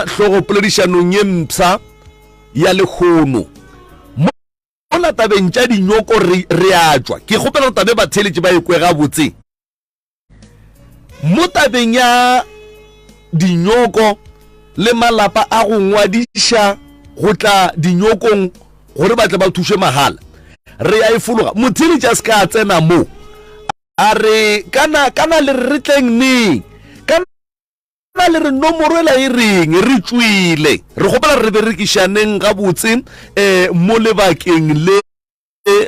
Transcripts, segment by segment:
hlogopoledišanong ye mpsha ya lehono. Mola tabeng tša dinyoko re, re a tšwa. Ke kgopela gore tabe batheeletši ba e kwe gabotse. Mo tabeng ya dinyoko le malapa a go ngwadiša go tla dinyokong gore ba tle ba thušwe mahala, re a e fologa. Motheeletši a se ka a tsena mo a re, Kana, kana le re re tleng neng? Kana le re nomoro ela e reng? Re tšwele. Re kgopela re berekišaneng gabotse um mo lebakeng le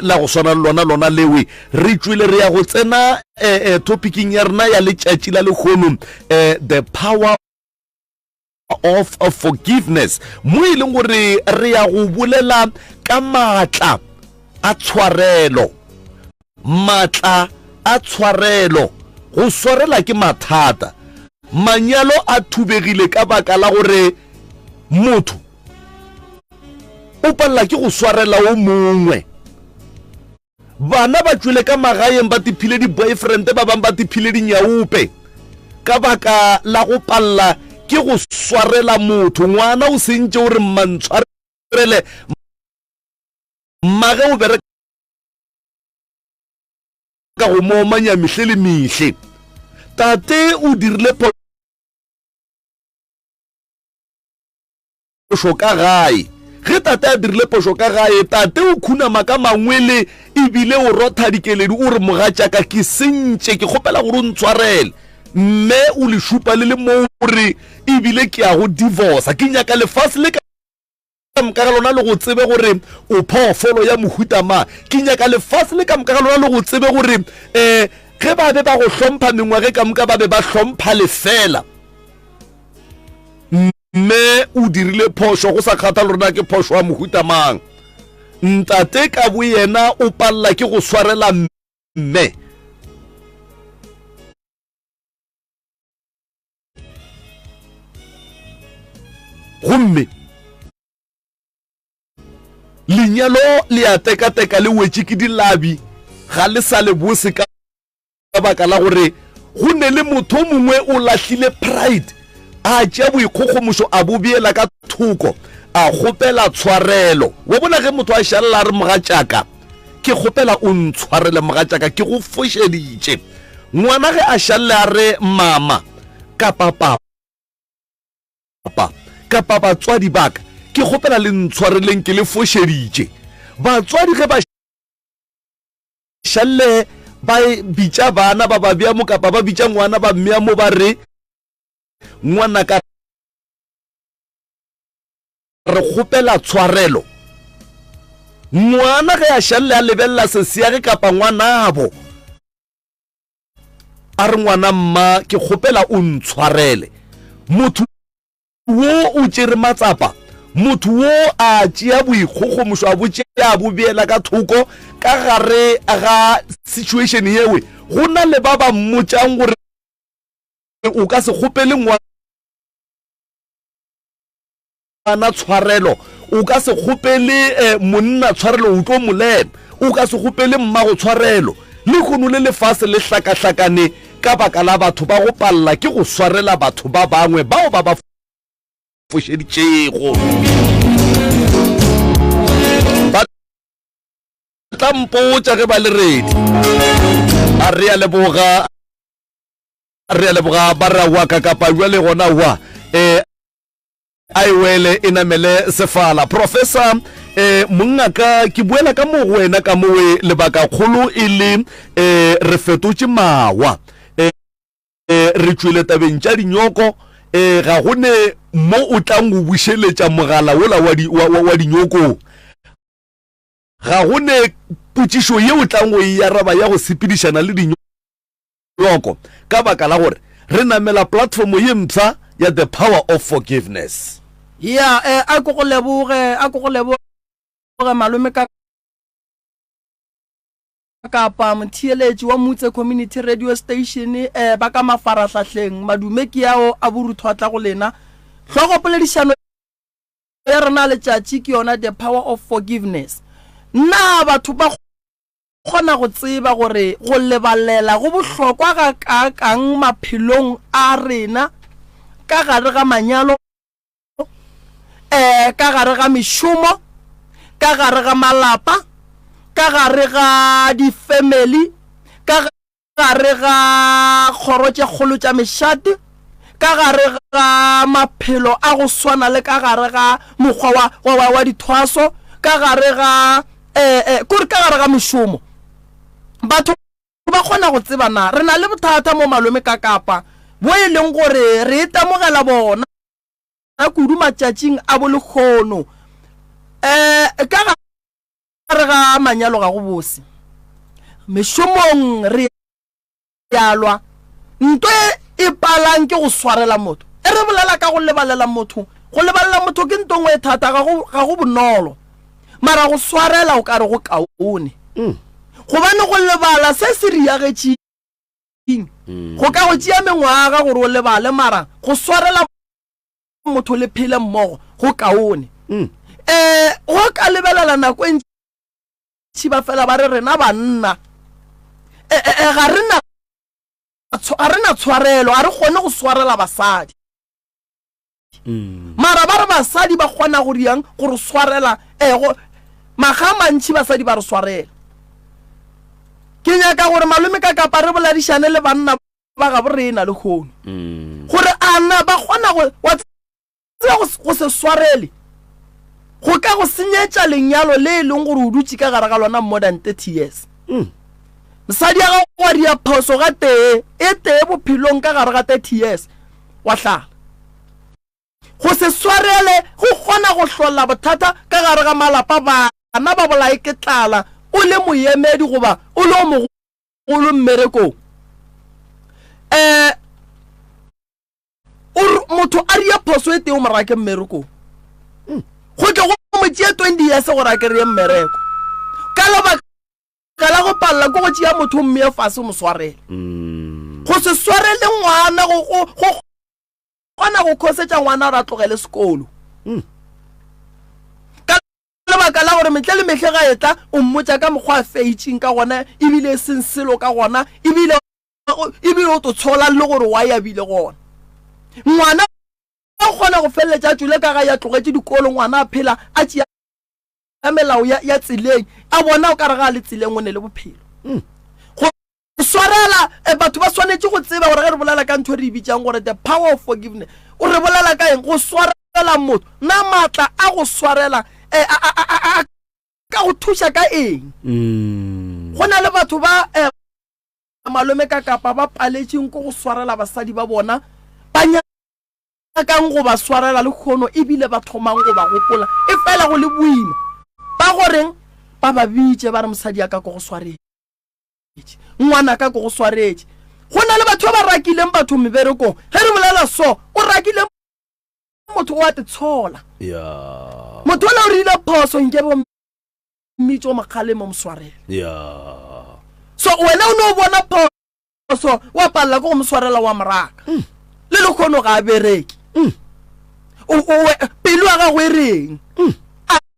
la go swana le lona lona lewe. Re tšwele re ya go tsena um topicing ya rena ya letšatši la lehono, um the power of forgiveness, mo e leng gore re ya go bolela ka maatla a tshwarelo. Maatla a tshwarelo. Go swarela ke mathata. Manyalo a thubegile ka baka la gore motho o palela ke go swarela o mongwe. Bana ba tšwele ka magaeng ba tiphile di-boyfriend, ba bang ba tiphile dinyaope ka baka la go palela ke go swarela motho. Ngwana o sentše o re mma ntshwarele, mmage o bereka go mo omanya mehle le mehle. Tate o dirile phošo ka gae. Ge tate a dirile phošo ka gae, tate o khunama ka mangwele ebile o rotha dikeledi o re, Mogatšaka, ke sentše, ke kgopela gore o ntshwarele. Mme o le šupa le le moo o re, Ebile ke ya go divorsa. Ke nyaka lefase le ka moka ga lona le go tsebe gore o phoofolo ya mohuta mang. Ke nyaka lefase le ka moka ga lona le go tsebe gore um ge ba be ba go hlompha mengwage ka moka ba be ba hlompha lefela. Mme o dirile phošo, go sa kgathale gore na ke phošo ya mohuta mang. Ntate ka boyena o palela ke go swarela mme. Gomme lenyalo le a tekateka le wetše ke dilabi, ga le sa le bose ka Ka baka la gore go ne le motho o mongwe o lahlile pride, a tšea boikgogomošo a bo beela ka thoko, a kgopela tshwarelo. Wa bona ge motho a šalela a re, Mogatšaka, ke kgopela o ntshwarele, mogatšaka, ke go fošeditše. Ngwana ge a šalela a re, Mama kapa papa kapa batswadi ba ka, ke kgopela le ntshwareleng, ke le fošeditše. Batswadi ge ba. Šalle ba bitša bana ba ba bea mo kapa ba bitša ngwana ba mmea mo ba re, Ngwanaka re kgopela tshwarelo. Ngwana ge a šalle a lebelela sesiage kapa ngwanabo a re, Ngwana mma ke kgopela o ntshwarele. Motho Wo o tšere matsapa. Motho wo a tšea boikgogomošo a bo tšea a bo beela ka thoko. Ka gare ga situation yewe go na le ba ba mmotšang gore o ka se kgopele ngwana tshwarelo, o ka se kgopele monna tshwarelo o tlo molema, o ka se kgopele mmago tshwarelo. Lehono le lefase le hlakahlakane ka baka la batho ba go palela ke go swarela batho ba bangwe bao ba ba fošeditšego. Ba tla mpotša ge ba le ready. A re a leboga, re a leboga ba re wa ka kapa bjale gona wa eh A e wele e namele sefala. Professor, eh, mongaka, ke boela ka mo go wena ka mowe lebakakgolo e le eh, re fetotše mawa. Eh, re tšwele tabeng tša dinyoko, eh, ga go ne mo o tlang go bušeletša mogala wola wa, di, wa, wa, wa dinyokong. Ga go ne potšišo ye o tlang go e araba ya go sepedišana le dinyoko. Hloko, ka baka la gore re namela platformo ye mpsha ya The Power of Forgiveness. Ya, eh, a ko go leboge, a ko go leboge malome ka kapa motheeletši wa Mutse Community Radio Station, eh, ba ka mafarahlahleng, madume ke ao a borutho a tla go lena. Hlogopoledišano ya rena letšatši ke yona The Power of Forgiveness. Na batho ba kgona go tseba gore go lebalela go bohlokwa gakaakang maphelong a rena ka gare ga manyalo? um ka gare ga mešomo, ka gare ga malapa, ka gare ga di-family, ka gare ga kgoro tše kgolo tša mešate, ka gare ga maphelo a go swana le ka gare ga mokgwa wa, wa, wa, wa dithwaso, ka gare ga eh, eh, kore ka gare ga mešomo. Batho ba kgona go tseba na re na le bothata mo malome ka Kapa bo e leng gore re itemogela bona kudu matšatšing a bo lekgono. Um ka gare ga manyalo ga go bose, mešomong re a lwa. Nto e e palang ke go swarela motho. E re bolela ka go lebalela motho, go lebalela motho ke nto nngwe e thata, ga go, ga go bonolo. Mara go swarela o ka re go kaone. Gobane go lebala se se riagetšeng go ka go tšea mengwaga gore o lebale, mara go swarela motho le phele mmogo go kaone. Um go ka lebelela nako e ntši ba fela ba re rena banna e, e, e, ga re na ga re na tshwarelo, ga re kgone go swarela basadi. Mara ba re basadi ba kgona go riang go re swarela ego makga a mantši basadi ba re swarela. Ke nyaka gore malome ka kapa re boledišane le banna ba gabo rena lehono gore a na ba kgona go wa tseba go se swarele go ka go senyetša lenyalo le e leng gore o dutše ka gare ga lona more than 30 years. Mosadi ya gago wa ria phoso ga tee e tee bophelong ka gare ga 30 years wa hlala. Go se swarele go kgona go hlola bothata ka gare ga malapa, bana ba bolaye ke tlala o le moemedi goba o le o mogolo mmerekong. Um motho a ria phoso e tee o mo rake mmerekong, go tle go mo tšee 20 years gore a kry-e mmereko ka lebaka la go palela ke go tšea motho o mmeye fase o mo swarele. Go se swarele ngwana go kgona go khosetša ngwana gore a tlogele sekolo ka lebaka la gore mehle le mehle ga etla o mmotša ka mokgwa a feitšeng ka gona ebile e seng selo ka gona ebile ebile o to tshola le gore wa ya bile gona. Ngwana o kgona go feleletša a tšwele ka ga ya tlogetše dikolo, ngwana a phela a tšea melao ya, ya tseleng, a bona o ka re ga a le tseleng o ne le bophelo. Go swarela, eh, batho ba swanetše go tseba gore ge re bolela ka ntho e re e bitšang gore the power of forgiveness, o re bolela ka eng? Go swarela motho. Na maatla a go swarela eh, a, a, a, a, a ka go thuša ka eng? Go na le batho ba eh, malome ka Kapa ba paletšeng ke go swarela basadi ba bona, ba nyakang go ba swarela lehono ebile ba thomang go ba gopola e fela go le boima. Ba goreng ba ba bitše ba re mosadi ya ka ke go swaretše, ngwana ka ke go swaretše. Go na le batho ba ba rakileng batho meberekong. Ge re bolela so, o rakile motho o a te tshola. Motho ola o rile phoso nkebe o mmitše o mo kgaleme o mo swarele. So wena o no o bona phoso wa palela ke go mo swarela wa moraka. Le lekgono ga a bereke. Pelo ya gago e reng?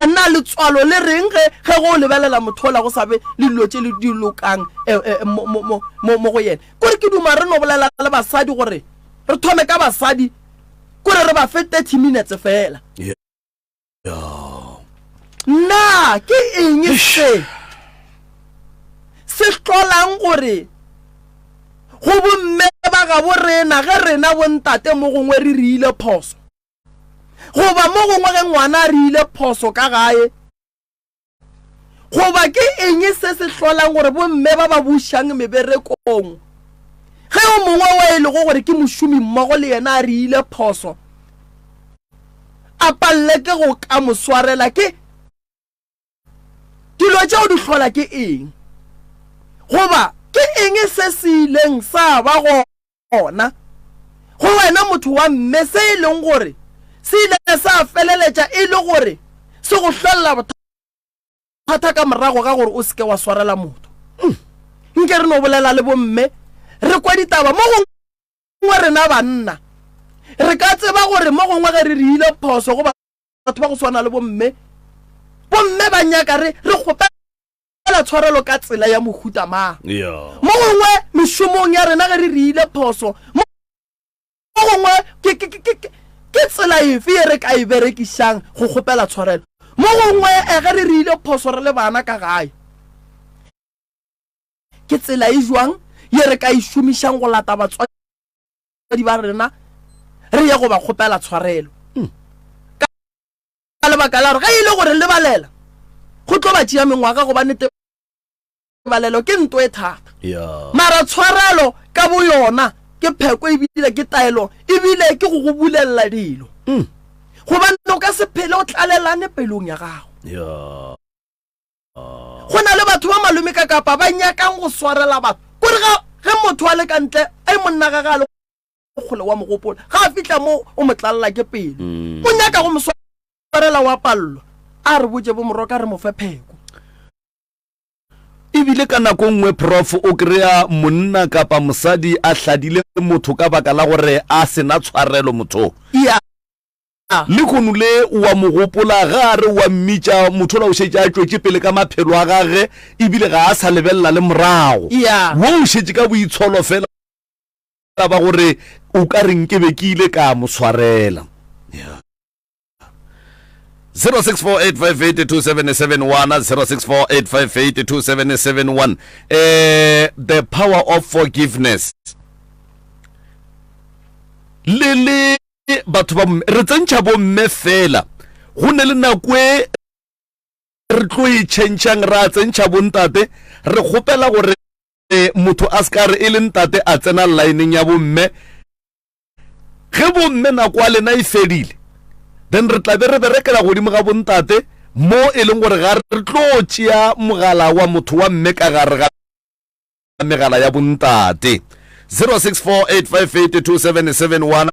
A na letswalo le reng ge ge go lebelela motho ola go sa be le dilo tše di lokang mo go yena? Kore ke duma re no bolela le basadi gore re thome ka basadi, kore re ba fe 30 minutes fela. Na ke eng se se hlolang gore go bomme ba gabo rena ge rena bontate mo gongwe re riile phoso, goba mo gongwe ge ngwana a riile phoso ka gae, goba ke eng se se hlolang gore bomme ba ba bušang meberekong ge o mongwe wa e lego gore ke mošomi mmogo le yena a riile phoso a palele ke go ka mo swarela? Ke dilo tšeo di hlola ke eng, goba ke eng se se ileng sa ba gona go wena motho wa mme se e leng gore se ile sa feleletša e le gore se go hlolela bothata ka morago ga gore o se ke wa swarela motho? Nke re no bolela le bomme re kwa ditaba mo gongwe rena banna re ka tseba gore mo gongwe ge re riile phoso go batho ba go swana le bomme, bomme ba nyaka re re kgopela tshwarelo ka tsela ya mohuta mang. Mo gongwe mešomong ya rena ge re riile phoso, mo gongwe ke Ke tsela efe ye re ka e berekišang go kgopela tshwarelo? Mo gongwe ge re rile phoso re le bana ka gae, ke tsela e jwang ye re ka e šomišang go lata batswadi ba rena re ye go ba kgopela tshwarelo? Ka lebaka la gore ge e le gore lebalela go tlo ba tšea mengwaga gobane tebalelo ke nto e thata. Mara tshwarelo ka boyona ke pheko ebile ke taelo ebile ke go go bulelela dilo. Gobane o ka se phele o tlalelane pelong ya gago. Go na le batho ba malome ka kapa ba nyakang go swarela batho. Kore ga ge motho a le ka ntle, ai monna ga ge a le kgole wa mo gopola. Ga a fihla mo o mo tlalela ke pelo. O nyaka go mo swarela wa pallwa. A re botše bo Moroka re mo fe pheko. Ebile ka nako nngwe prof o kry-a monna kapa mosadi a hladile motho ka baka la gore a sena tshwarelo motho. Yeah. Lehono le o a mo gopola ge a re o a mmitša, motho ola o šetše a tšwetše pele ka maphelo a gage ebile ga a sa lebelela le morago. Yeah. Wo o šetše ka boitsholo fela ba gore o ka re nke be ke ile ka mo swarela. Yeah. 0648582771 0648582771 eh the power of forgiveness le le batho ba re tsentšha bomme fela go ne le nako e re tlo e tšhentšhang ra tsentšha bontate re kgopela gore motho a se ka re e le ntate a tsena lineng ya bomme Ge bomme nako ya lena e fedile, then re tla be re berekela godimo ga bontate mo e leng gore ga re tlo tšea mogala wa motho wa mme ka gare ga megala ya bontate. 0648582771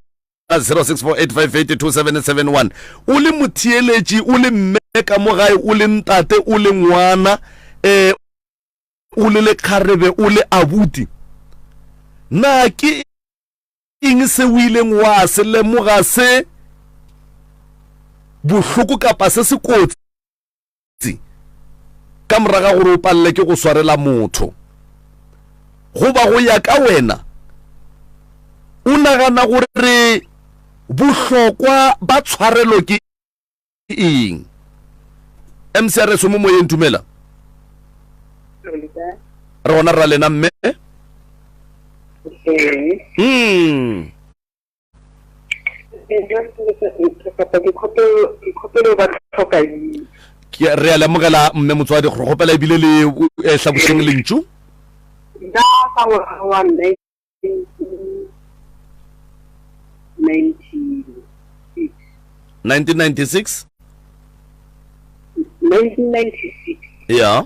0648582771 o le motheeletši o le mme ka mo gae o le ntate o le ngwana eh o le lekgarebe o le abuti na ke Eng se o ileng wa se lemoga se bohloko kapa se se kotsi ka morago ga gore o palele ke go swarela motho? Goba go ya ka wena, o nagana gore bohlokwa ba tshwarelo ke eng? MCRS o mo moyeng, dumela. Re gona rra lena mme. Mm. Ke re a lemogela mme motswadi go kgopela ebile le eh, hlabošeng lentšu. Nna ka ngwaga wa 1996. 1996? 1996. Ya.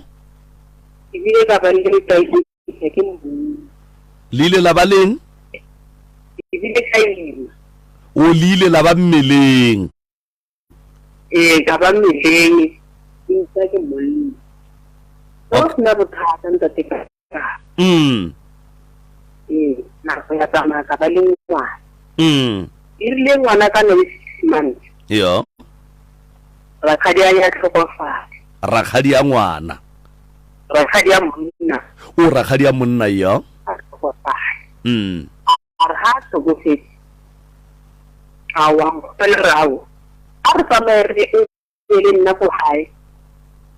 Ke bile ka ba le ka ile ke monna. Le ile la ba leng? Ke bile ka ima. O le ile la ba mmeleng. Ee, ka ba mmeleng. Ke itsa ke monna. Go sena bothata ntate ka. Mm. Ee, nako ya tsamaya ka ba le ngwana. Mm. E rile ngwana ka na le six months. Yo. Rakgadi a ya tlhokofala. Rakgadi ya ngwana. Rakgadi ya monna. O rakgadi ya monna yo. A tlhokofala. Mm. A re ha a tlhokofetse. A wa nkgopela re ao. A re tsamaye re le nna ko gae.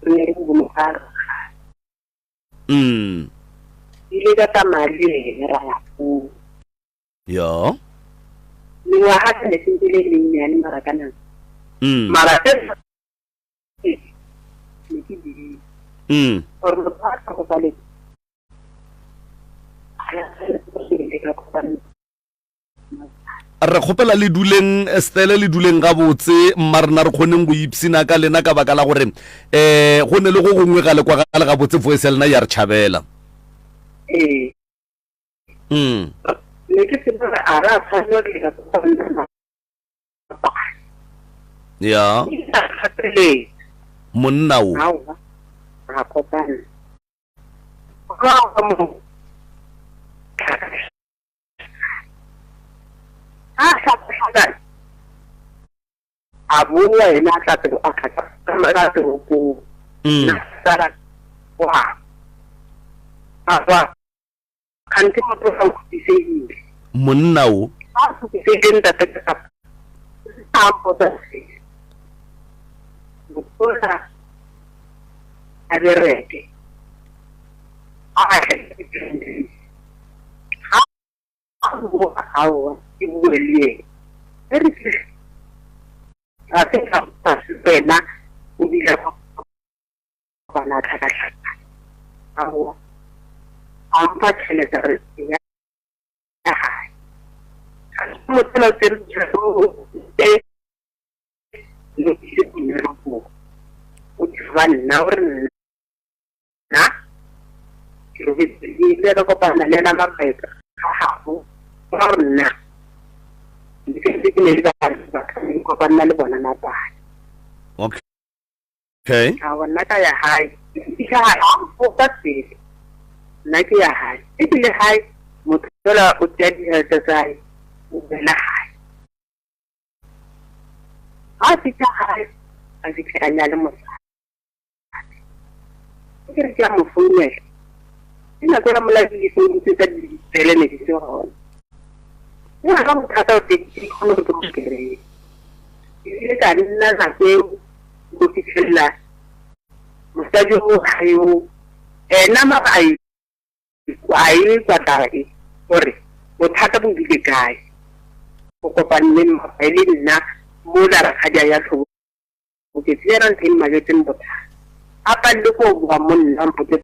Re ye re boloka rakgadi. Mm. Ile ka tsamaya le ene ra ya koo. Yo. Mengwaga ke ne sentse le mennyane mara ka nako. Mm. Mara se ne ke bile. Mm. Gore motho a tlhokofaletse. A ya ka kopana. Re kgopela le duleng Stele le duleng gabotse mma rena re kgoneng go ipsina ka lena ka baka la gore um go ne le go gongwe ga le kwagale gabotse voice ya lena ya re tšhabela. Ee. Mm. Ne ke tseba gore a ra tshwanela ke ka kopana Ya. Gapeletsa. Monna o. Aowa. Ra kopana. Ga mo. A hlakahlakane a boa ena a tla a tla ka toropong mm. na sala wa a ba kgante motho ga o khutisegile monna o a khutisegile ntate ka A mpotsa se. Mokola a bereke. A ga a aowa ke bue le ena. Ge re fitlha ga se ka wena o bile bana tlhakatlhakana. Aowa a mpha tšhelete re ya gae. Motho o tsere tšhelete e ise mmerekong. O tseba nna o re nna ke robetse ke ile ka kopana le ena mabaka ga gago ba gore nna ke ntse ke ne le ba ka kopana le bona mabaka. Okay. Okay. Aowa nna ka ya gae. Ke fitlha gae a mpotsa selo. Nna ke ya gae. E ke le gae motho fela o tsea ditšhelete tsa gae o boela gae. Ga a fitlha gae a fitlha a nyale mosadi. Ke re ke a mo founela. Ke nako ya mola difounu tse tsa ditsele ne di se gona. Ke ga bothata o teng ke kgone go ke mo kry-e. Ke ile ka nna nako eo go fitlhelela mosadi o ga yo ena mara a a e kwa taba e gore bothata bo bile kae go kopane le mmapae le nna mo la rakgadi a ya tlhoboketse le ena ntho e mmaketseng bothata a palele ko boa mo nna mpotse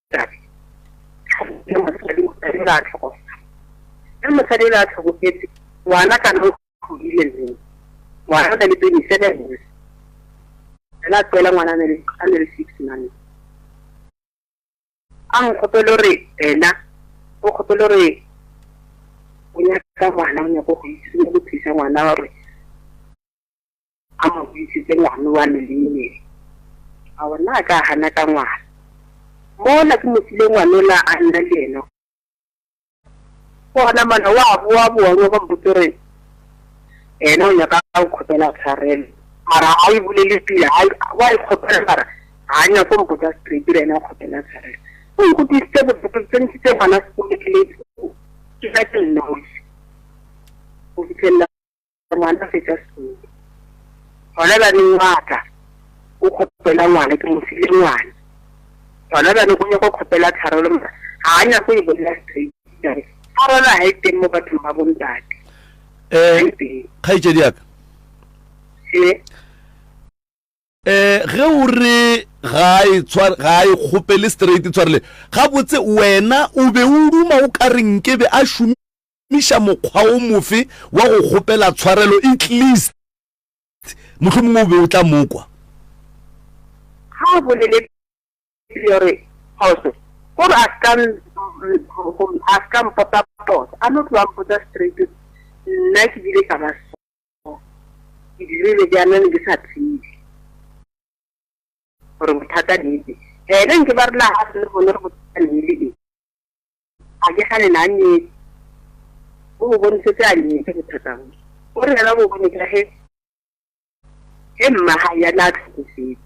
taba mosadi mosadi o la tlhokofala le mosadi o la tlhokofetse ngwana kana o godile mme ngwana o na le 27 years fela a tloela ngwana a ne le six months a nkgopele gore ena o kgopele gore o nyaka ngwana o nyaka go itse go thusa ngwana gore a mo buisitse ngwana wa me le a ona a ka gana ka ngwana mola ke mo file ngwana ola a nna le ena gona mana wa boa boa o ba mpotse gore ena o nyaka go kgopela tshwarelo mara ga e bolele pila wa e kgopela mara ga a nyako mpotsa straight le ena o kgopela tshwarelo o nkutlwisitse botlhoko tsentshitse ngwana sekolo ke le ke ka ke nnosi go fitlhelela ngwana fetsa sekolo gona jaanong wa tla o kgopela ngwana ke mo file ngwana gona jaanong o nyaka go kgopela tshwarelo mara ga a nyako e bolela straight tshwarelo ga e teng mo bathong ba bontate um kgaetšedi yaka ee eh ge o re ga e tshware ga e kgopele straight tshwarele gabotse wena o be o duma o ka re nkebe a šomiša mokgwa o mofe wa go kgopela tshwarelo at least mohlomongwe o be o tla mokwa ga o bolele gore phoso gore a ska a ska mpotsa phoso a no tloa mpotsa straight nna ke bile ka ba so ke dirile jaana ne ke sa tsebe gore bothata nete ene nke ba rela ga re le bone gore bothata ne le eng a ke gane na nyetse o bo bontshetse a nyetse bothata bo o re ena bo bone ka ge ge mma ga ya na tlhokofetse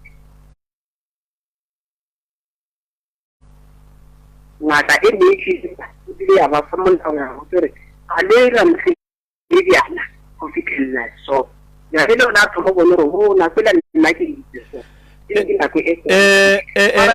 ngaka e ne e tlisa ebile ya ba fa molao ya go gore a le ra ntlhe e bjana go fitlhelela so ya le lona a thoma bone gore o nako e la nna ke itse so e ke nako e eh eh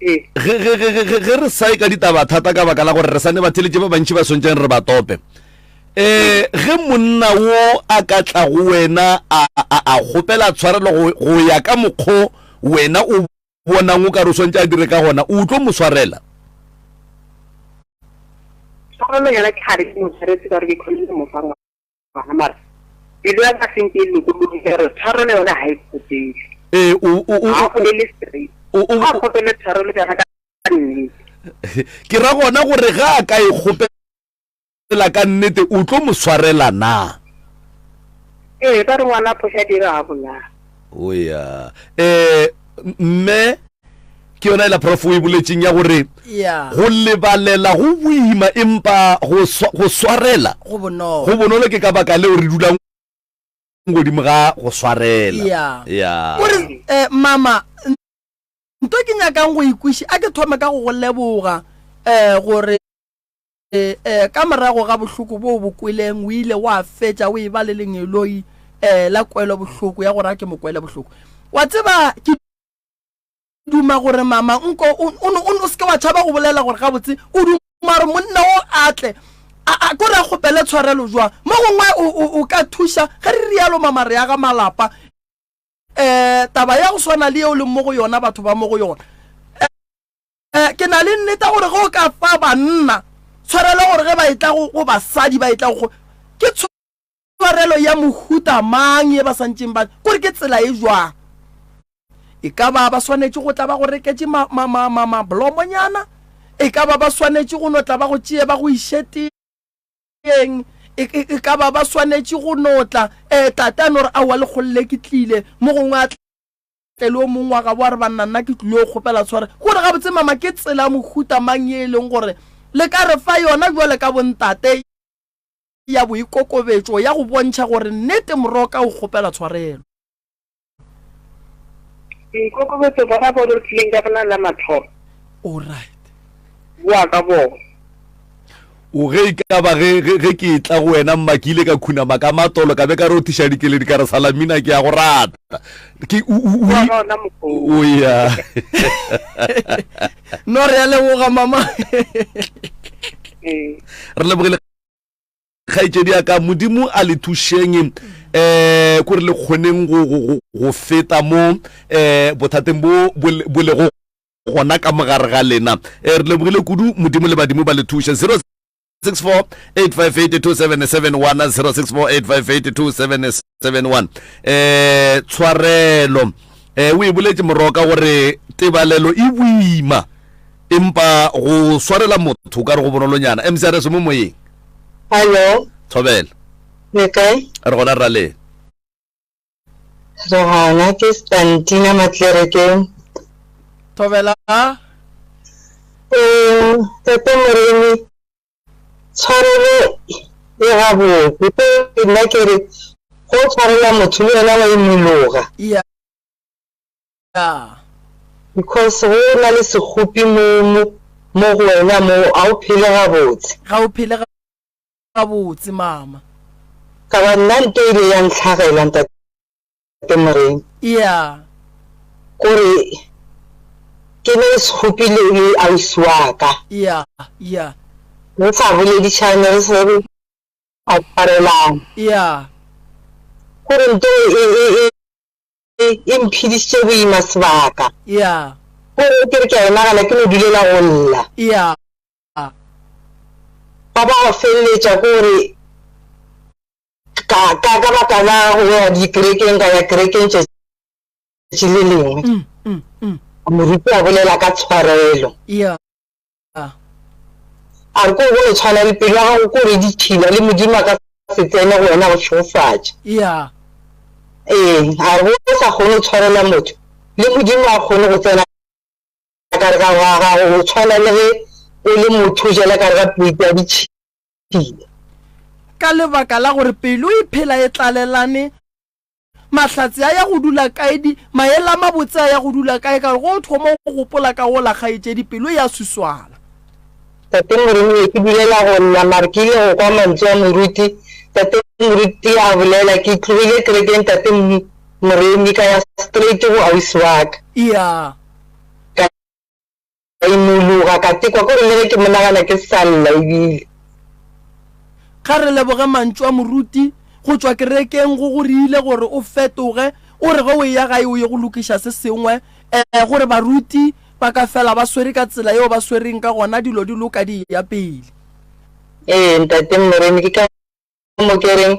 Ge re sae ka ditaba thata ka baka la gore re sane batheletše ba bantši ba swantšeng re ba tope um ge monna wo a ka tla go wena a a kgopela tshwarelo go ya ka mokgo wena o bonang o ka re o swantše a dire ka gona o tlo mo swarela tshwarelo yona ke gare ke mo tshwaretse ka gore ke kgonne go mo fa ngwana mara pelo ya ka senke e lokologile gore tshwarelo yone ga e kgopele ee o o o ga kgopele straight ga kgopele tshwarelo yona ka nnete ke ra gona gore ga a ka e kgopela ka nnete o tlo mo swarela na ee ka re ngwana phoša dira ga bolaya o ya um mme Ke yona ela prof o e boletseng ya gore go lebalela go boima empa go go swarela go bonolo. Go bonolo ke ka baka leo re dulang godimo ga go swarela. Ya. Ya. O re eh, mama nto ke nyakang go ikwiši a ke thome ka go go leboga eh gore. um ka morago ga bohloko boo bo kweleng o ile wa fetša o eba le lengeloi um la kwelobohloko ya gore a ke mo kwele bohloko. Wa tseba ke duma gore mama nko o, o, o, o se ke wa tšhaba go bolela gore gabotse o duma gore monna o a tle a, a kore a kgopele tshwarelo jwang. Mo gongwe o, o, o ka thuša ge re rialo mama re aga malapa. Um taba ya go swana le yeo leng mo go yona batho ba mo go yona. Eh, ke na le nneta gore ge o ka fa banna tshwarelo gore ge ba etla go, go basadi ba etla go ke tshwarelo ya mohuta mang ye ba santšeng ba kore ke tsela e jwang e ka ba ba swanetše go tla ba go reketše mablomonyana e ka ba ba swanetše go no tla ba go tšee ba go iše teng e, e, e ka ba ba swanetše go no tla um tate a no re aowa lekgolle ke tlile mo gongwe a tle le o mongwe wa gabo a re banna nna ke tlile go kgopela tshware gore gabotse mama ke tsela mohuta mang ye e leng gore le ka re fa yona jwale ka bontate ya boikokobetšo ya go bontšha gore nnete moroka o kgopela tshwarelo. Boikokobetšo bona bo re tlileng ka bona la mathomo. Alright. Boa ka bona. O ge e ka ba ge, ge, ge ke etla go wena mma, ke ile ka khunama ka matolo, ka be ka rothiša dikeledi, ka re, Salamina, ke a go rata. Ke, o, o, o, Wa bona mokgwa. o ya. No, re a leboga, mama. Ee. Re lebogile kgaetšedi ya ka, Modimo a le thušeng, eh, kore le kgoneng go, go, go, go feta mo, eh, bothateng bo, bo, bo lego gona ka mogare ga lena. E, re lebogile kudu, Modimo le badimo ba le thuše. 064 858 2771 064 858 2771 eh tshwarelo eh o e boletše moroka gore tebalelo e boima empa go swarela motho o ka re go bonolonyana. MCRS mo moyeng. Hallo. Thobela. Le kae? Re gona rra le. Re gona, ke Stantina Matlerekeng. Thobela. Ee, Tate Moremi, tshwarelo e gabotse. Ke nna ke re go tshwarela motho le wena wa imologa. Yeah. Because go na le sekgopi mo mo mo go wena mo ga o phele gabotse. Ga o phele gabotse mama. Ka ba nna nto ile ya ntlhagela ntate Moremi. Yeah. Kore ke ne sekgopi le le ausi wa ka. Yeah, yeah. Re sa boledišane re se re a tshwarelana. Yeah. Kore nto e e e e e mphedišitše boima sebaka. Yeah. Kore ke re ke a e nagana ke no dulela go lla. Yeah. Ba ba go feleletša ke gore ka, ka, ka baka la go ya dikerekeng, ka ya kerekeng tšatši le lengwe. Mm, mm, mm. Moruti a bolela ka tshwarelo. Yeah. A re ko go no tshwana le pelo ya gago ko re ditšhila le Modimo a ka se tsene go wena go šegofatša. Yeah. Ee, a re go sa kgone go tshwarela motho le Modimo a kgone go tsena ka gare ga ga gago go tshwana le ge o le motho o jela ka gare ga plate ya ditšhila. Ka lebaka la gore pelo e phela e tlalelane, mahlatse a ya go dula kae, di, maele a mabotse a ya go dula kae, ka gore ge o thoma go gopola ka wola kgaetšedi, pelo e a suswala. Tate Moremi, ke dulela go lla mare ke ile go kwa mantswe a moruti, Tate Moruti a bolela, ke tlogile kerekeng Tate Moremi ka ya straight go ausi wa ka. Yeah. Ka imologa, ka tekwa ke gore le ge ke mo nagana ke sa lla ebile. Ga re leboge mantšu a moruti go tšwa kerekeng go go rile gore o fetoge, o re ge o eya gae o ye go lokiša se sengwe, eh, gore baruti ba ka fela ba swere ka tsela yeo ba swereng ka gona dilo di loka di eya pele. Ee, Ntate Moremi, ke ka mo ke reng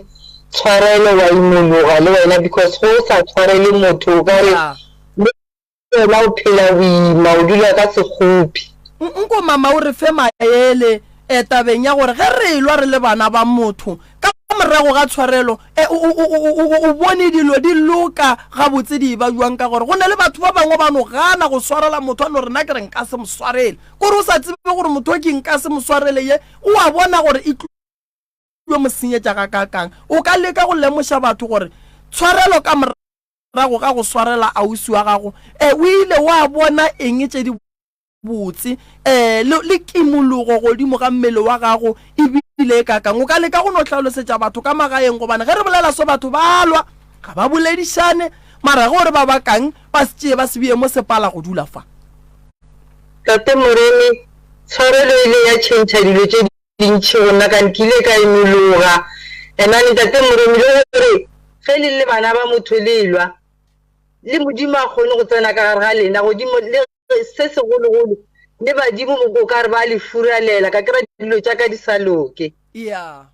tshwarelo wa imologa le wena because go o sa tshwarele motho o ka re Yeah. le wena o phela boima o dula ka sekgopi. Nko mama o re fe maele eh, tabeng ya gore ge re elwa re le bana ba motho ka morago ga tshwarelo eh, o, o, o, o, o, o bone dilo di loka gabotse di eba jwang ka gore go na le batho ba bangwe ba no gana go swarela motho a no re nna ke re nka se mo swarele kore o sa tsebe gore motho o ke nka se mo swarele ye o a bona gore e tlo mo senyetša gakaakang. O ka leka go lemoša batho gore tshwarelo ka morago ga go swarela ausi wa gago, e, o ile wa bona eng tše di. botse um le, le kimologo godimo ga mmele wa gago e bile e kakang. O ka leka go no hlalosetša batho ka magaeng, gobane ge re bolela so batho ba lwa, ga ba boledišane, mara ge o re ba bakang ba se tšee ba se bee mo sepala go dula fa. Tate Moremi, tshwarelo e ile ya tšhentšha dilo tše dintši go nna ka nkile ka imologa. Enane Ntate Moremi le gore ge le le bana ba motho le lwa, le Modimo a kgone go tsena ka gare ga lena godimo le se segologolo le badimo o ka re ba le furalela ka kry dilo tša ka di sa loke. Yeah.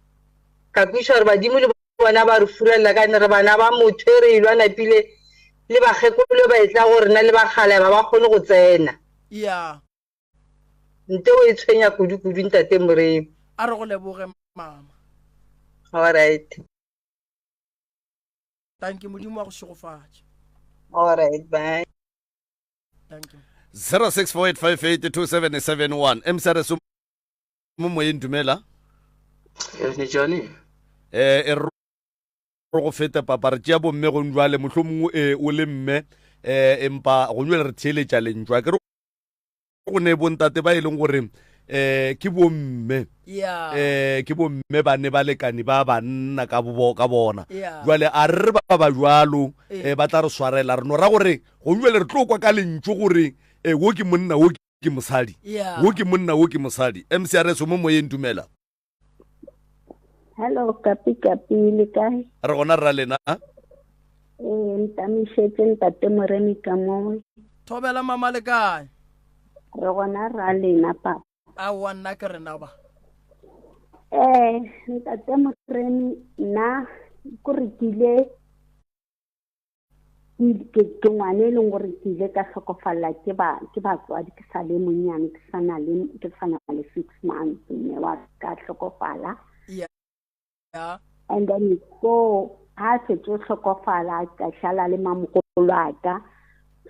Ka kwiša gore badimo le bona ba re furalela ka ne re bana ba motho e re e lwa napile le bakgekolo ba etla go rena le bakgalaba ba kgone go tsena. Yeah. Nte o e tshwenya kudu-kudu ntate Moremi. A re go leboge mama. All right. Thank you, Modimo wa go šegofatša. All right, bye. Thank you. 0648582771 mcrs mo moyeng dumela. Njani? Eh e re go fete papa re tšea bomme gong jwale mohlomongwe e o le mme eh empa gong jwale re theeletša lentšu a ke re go ne bontate ba e leng gore eh ke bomme Yeah. eh ke bomme ba ne balekani ba banna ka bo ka bona Yeah. jwale a re re ba ba jwalo Eh. eh ba tla re swarela re no ra gore gong jwale re tlo kwa ka lentšu gore eh wo ke monna wo ke mosadi Yeah. wo ke monna wo ke mosadi MCRS o mo moyeng dumela Hello, kapi kapi le kae? Re gona rra lena. Ee, ntamišetše ntate Moremi ka mo. Thobela mama le kae? Re gona rra lena papa. Aowa nna ke rena ba. Eh, ntate Moremi nna ko re kile ke ke ngwana e leng gore ke ile ka tlhokofalela ke ba ke batswadi ke sa le monnyane ke sa na le ke sa na le six months mme wa ka tlhokofala yeah. and then ko ha setse o tlhokofala ka šala le mamogolo a ka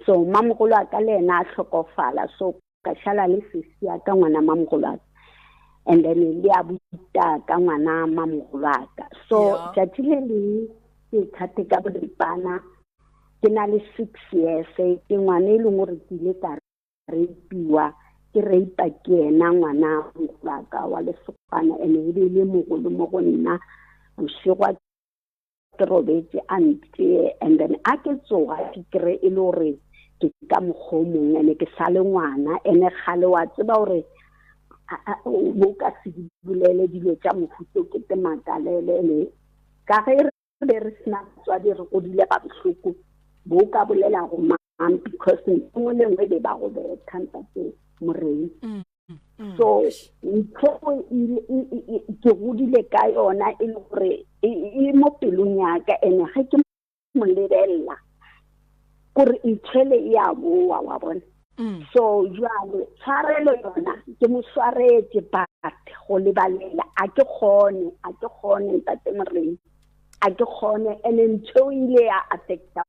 so mamogolo a ka le ena a tlhokofala so ka šala le sesi ya ka ngwana mamogolo a ka and then le a buta ka ngwana mamogolo a ka so tšatši le lengwe ke thate ka boripana ke na le six years ke ngwana e leng gore ke ile ka rapiwa ke rapa ke ena ngwana mogolo a ka wa lesogana ene e be e le mogolo mo go nna bošego ke robetse a ntee and then a ke tsoga ke kry e le gore ke ka mokgwa o mongwe ene ke sa le ngwana ene gale wa tseba gore bo ka se di bolele dilo tša mohuto ke te makalele ene ka ge re be re sena batswadi re godile ga bohloko bo ka bolela go mang because nngwe le nngwe be ba go betha ntate moreng mm. Mm. so ntho ke godile ka yona e le gore e mo pelong yaka ene ge ke mo lebelela kore nthwele e a boa wa bona mm. so jwale tshwarelo yona ke mo swaretse but go lebalela a ke kgone a ke kgone ntate moreng a ke kgone ene ntho e ile ya affecta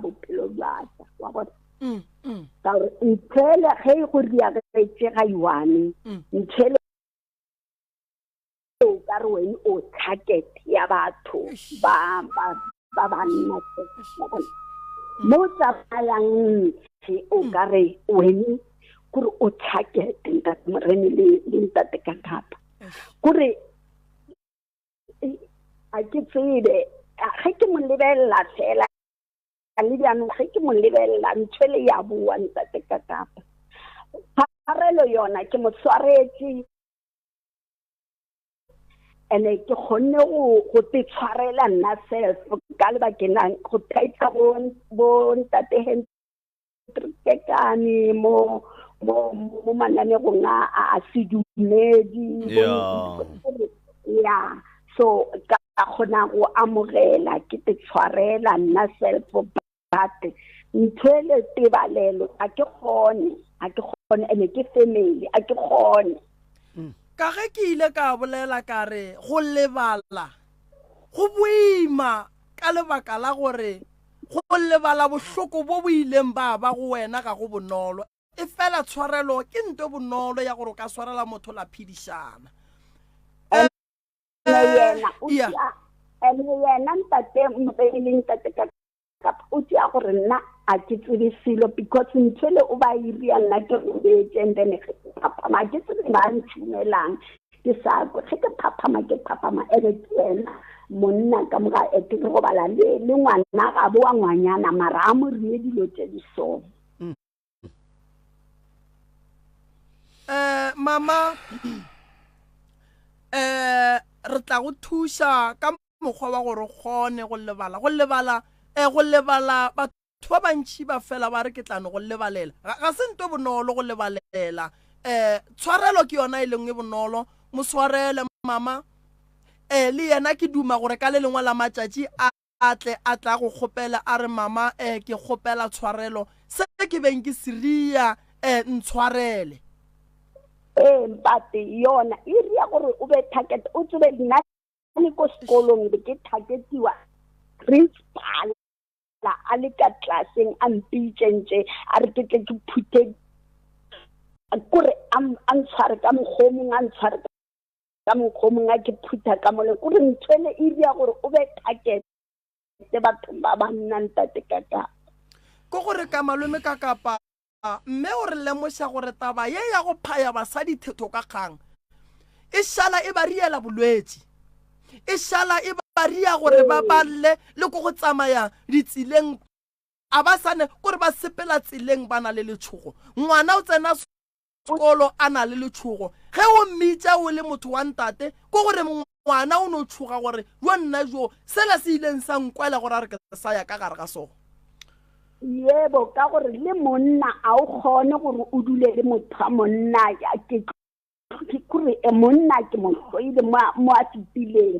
bophelo jwa ka wa bona mm, mm. ka gore nthele ge e go riagetse ga iwane mm. nthele o ka re wene o target ya batho ba ba ba banna mo tsamayang ntshe o ka re wene kore o target ntate morene le le ntate ka kapa kore a ke tsebe ge ke mo lebelela fela le bjanong ge ke mo lebelela ntho le ya boa ntate ka kapa tshwarelo yona ke mo tshwaretse ene ke kgonne go go te tshwarela nna self ka lebakeng la go thaitsa bo bo ntate Kekane mo mo mo mananegong a a sedumedi ya so ka kgona go amogela ke te tshwarela nna self but ntho e le tebalelo a ke kgone a ke kgone ene ke family a ke kgone mm. ka ge ke ile ka bolela ka re go lebala go boima ka lebaka la gore Go lebala bohloko bo bo ileng ba ba go wena ga go bonolo, efela tshwarelo ke nto e bonolo ya gore o ka swarela motho la phedišana. Ene yena o tšea, ene yena ntate Moremi le ntate ka. Kapa o tšea gore nna a ke tsebe selo because ntho ele o ba e ria nna ke robetse and then ge ke phaphama ke tsebe ba ntšhumelang ke sa kwe ge ke phaphama ke phaphama ene ke yena monna ka moga e ke robala le le ngwana gabo wa ngwanyana mara a mo rie dilo tše di so. Eh mama eh re tla go thuša ka mokgwa wa gore o kgone go lebala go lebala eh go lebala batho ba bantši ba fela ba re ke tla no go lebalela ga, ga se nto bonolo go lebalela eh tshwarelo ke yona e leng e bonolo mo swarele mama eh le yena ke duma gore ka le lengwe la matšatši a a tle a tla go kgopela a re mama eh ke kgopela tshwarelo se ke beng ke se ria eh ntshwarele ee mpate yona e ria gore o be target o tsebe nna le ko sekolong be ke targetiwa principal a le ka tlaseng a mpitšentše a re ke tle ke phuthe kore a ntshware ka mokgwa o mongwe a ntshware ka mokgwa o mongwe a ke phutha ka mole kore ntho ele e ria gore o be target bathong ba ba nna ntate ka kapa. Ke gore ka malome ka kapa Mme o re lemoša gore taba ye ya go phaya basadi thetho ka kgang e šala e ba riela bolwetši, e šala e ba ria gore ba balle le ko go tsamaya ditseleng a ba sa ne kore ba sepela tseleng ba na le letšhogo. Ngwana o tsena sekolo a na le letšhogo ge o mmitša o le motho wa ntate ke gore ngwana o no tšhoga gore jo nna jo sela se ileng sa nkwela gore a re ke sa ya ka gare ga sona. Yebo, ka gore le monna a o kgone gore o dule le motho wa monna ke kore eh, monna ke mo hloile mo a fetileng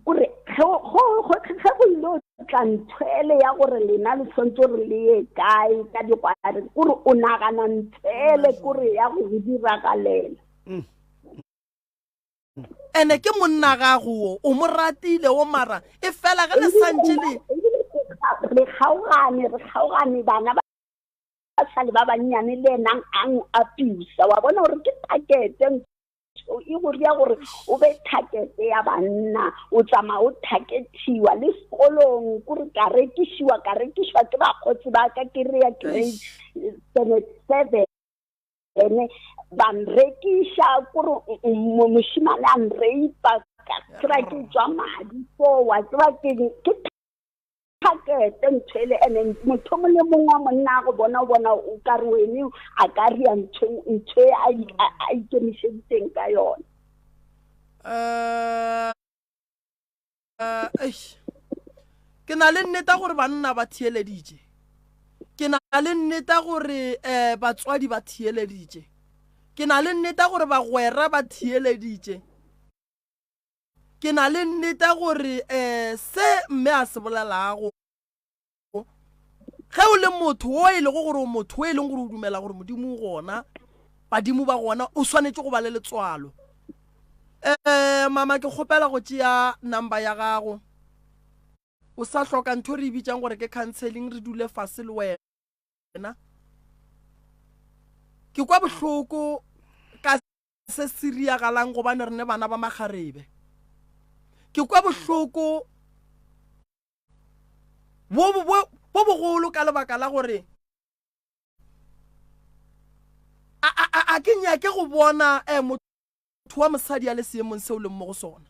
kore ge go ile o tla nthwele ya gore lena le tshwanetse gore le ye kae ka digware kore o nagana nthwele kore ya go go diragalela mm. ene ke monna gago wo o mo ratile o mara e fela ge le santše le re kgaogane re kgaogane bana ba sa le ba bannyane le enang ang abusa wa bona gore ke targete e go ria gore o be targete ya banna o tsamaya o targetiwa le sekolong kore ka rekišiwa ka rekišwa ke bakgotsi ba ka ke re ya grade 7 ene ba nrekiša kore mošimane a nreipa ka kry ke tswa madi foo wa tseba ke targete ntho ele ene motho mongwe le mongwe wa monna a go bona o bona o ka re wene a ka ria ntho ntho e a ikemišeditseng ka yone. Eh, eish. Ke na le nneta gore banna ba theeleditše. Ke na le nneta gore um batswadi ba theeleditše. Ke na le nneta gore bagwera ba theeleditše. Ke na le nnete gore um se mme a se bolelago, ge o le motho wo e lego gore o motho wo e leng gore o dumela gore Modimo o gona, badimo ba gona, o swanetše go ba le letswalo. Um mama, ke kgopela go tšea number ya gago. O sa hloka ntho re e bitsang gore ke counseling, re dule fase le wena. Ke kwa bohloko ka se se riagalang gobane re ne bana ba makgarebe. Ke kwa bohloko bo bo bogolo ka lebaka la gore a, a, a ke nyake go bona eh, motho wa mosadi a le seemong seo leng mo go sona.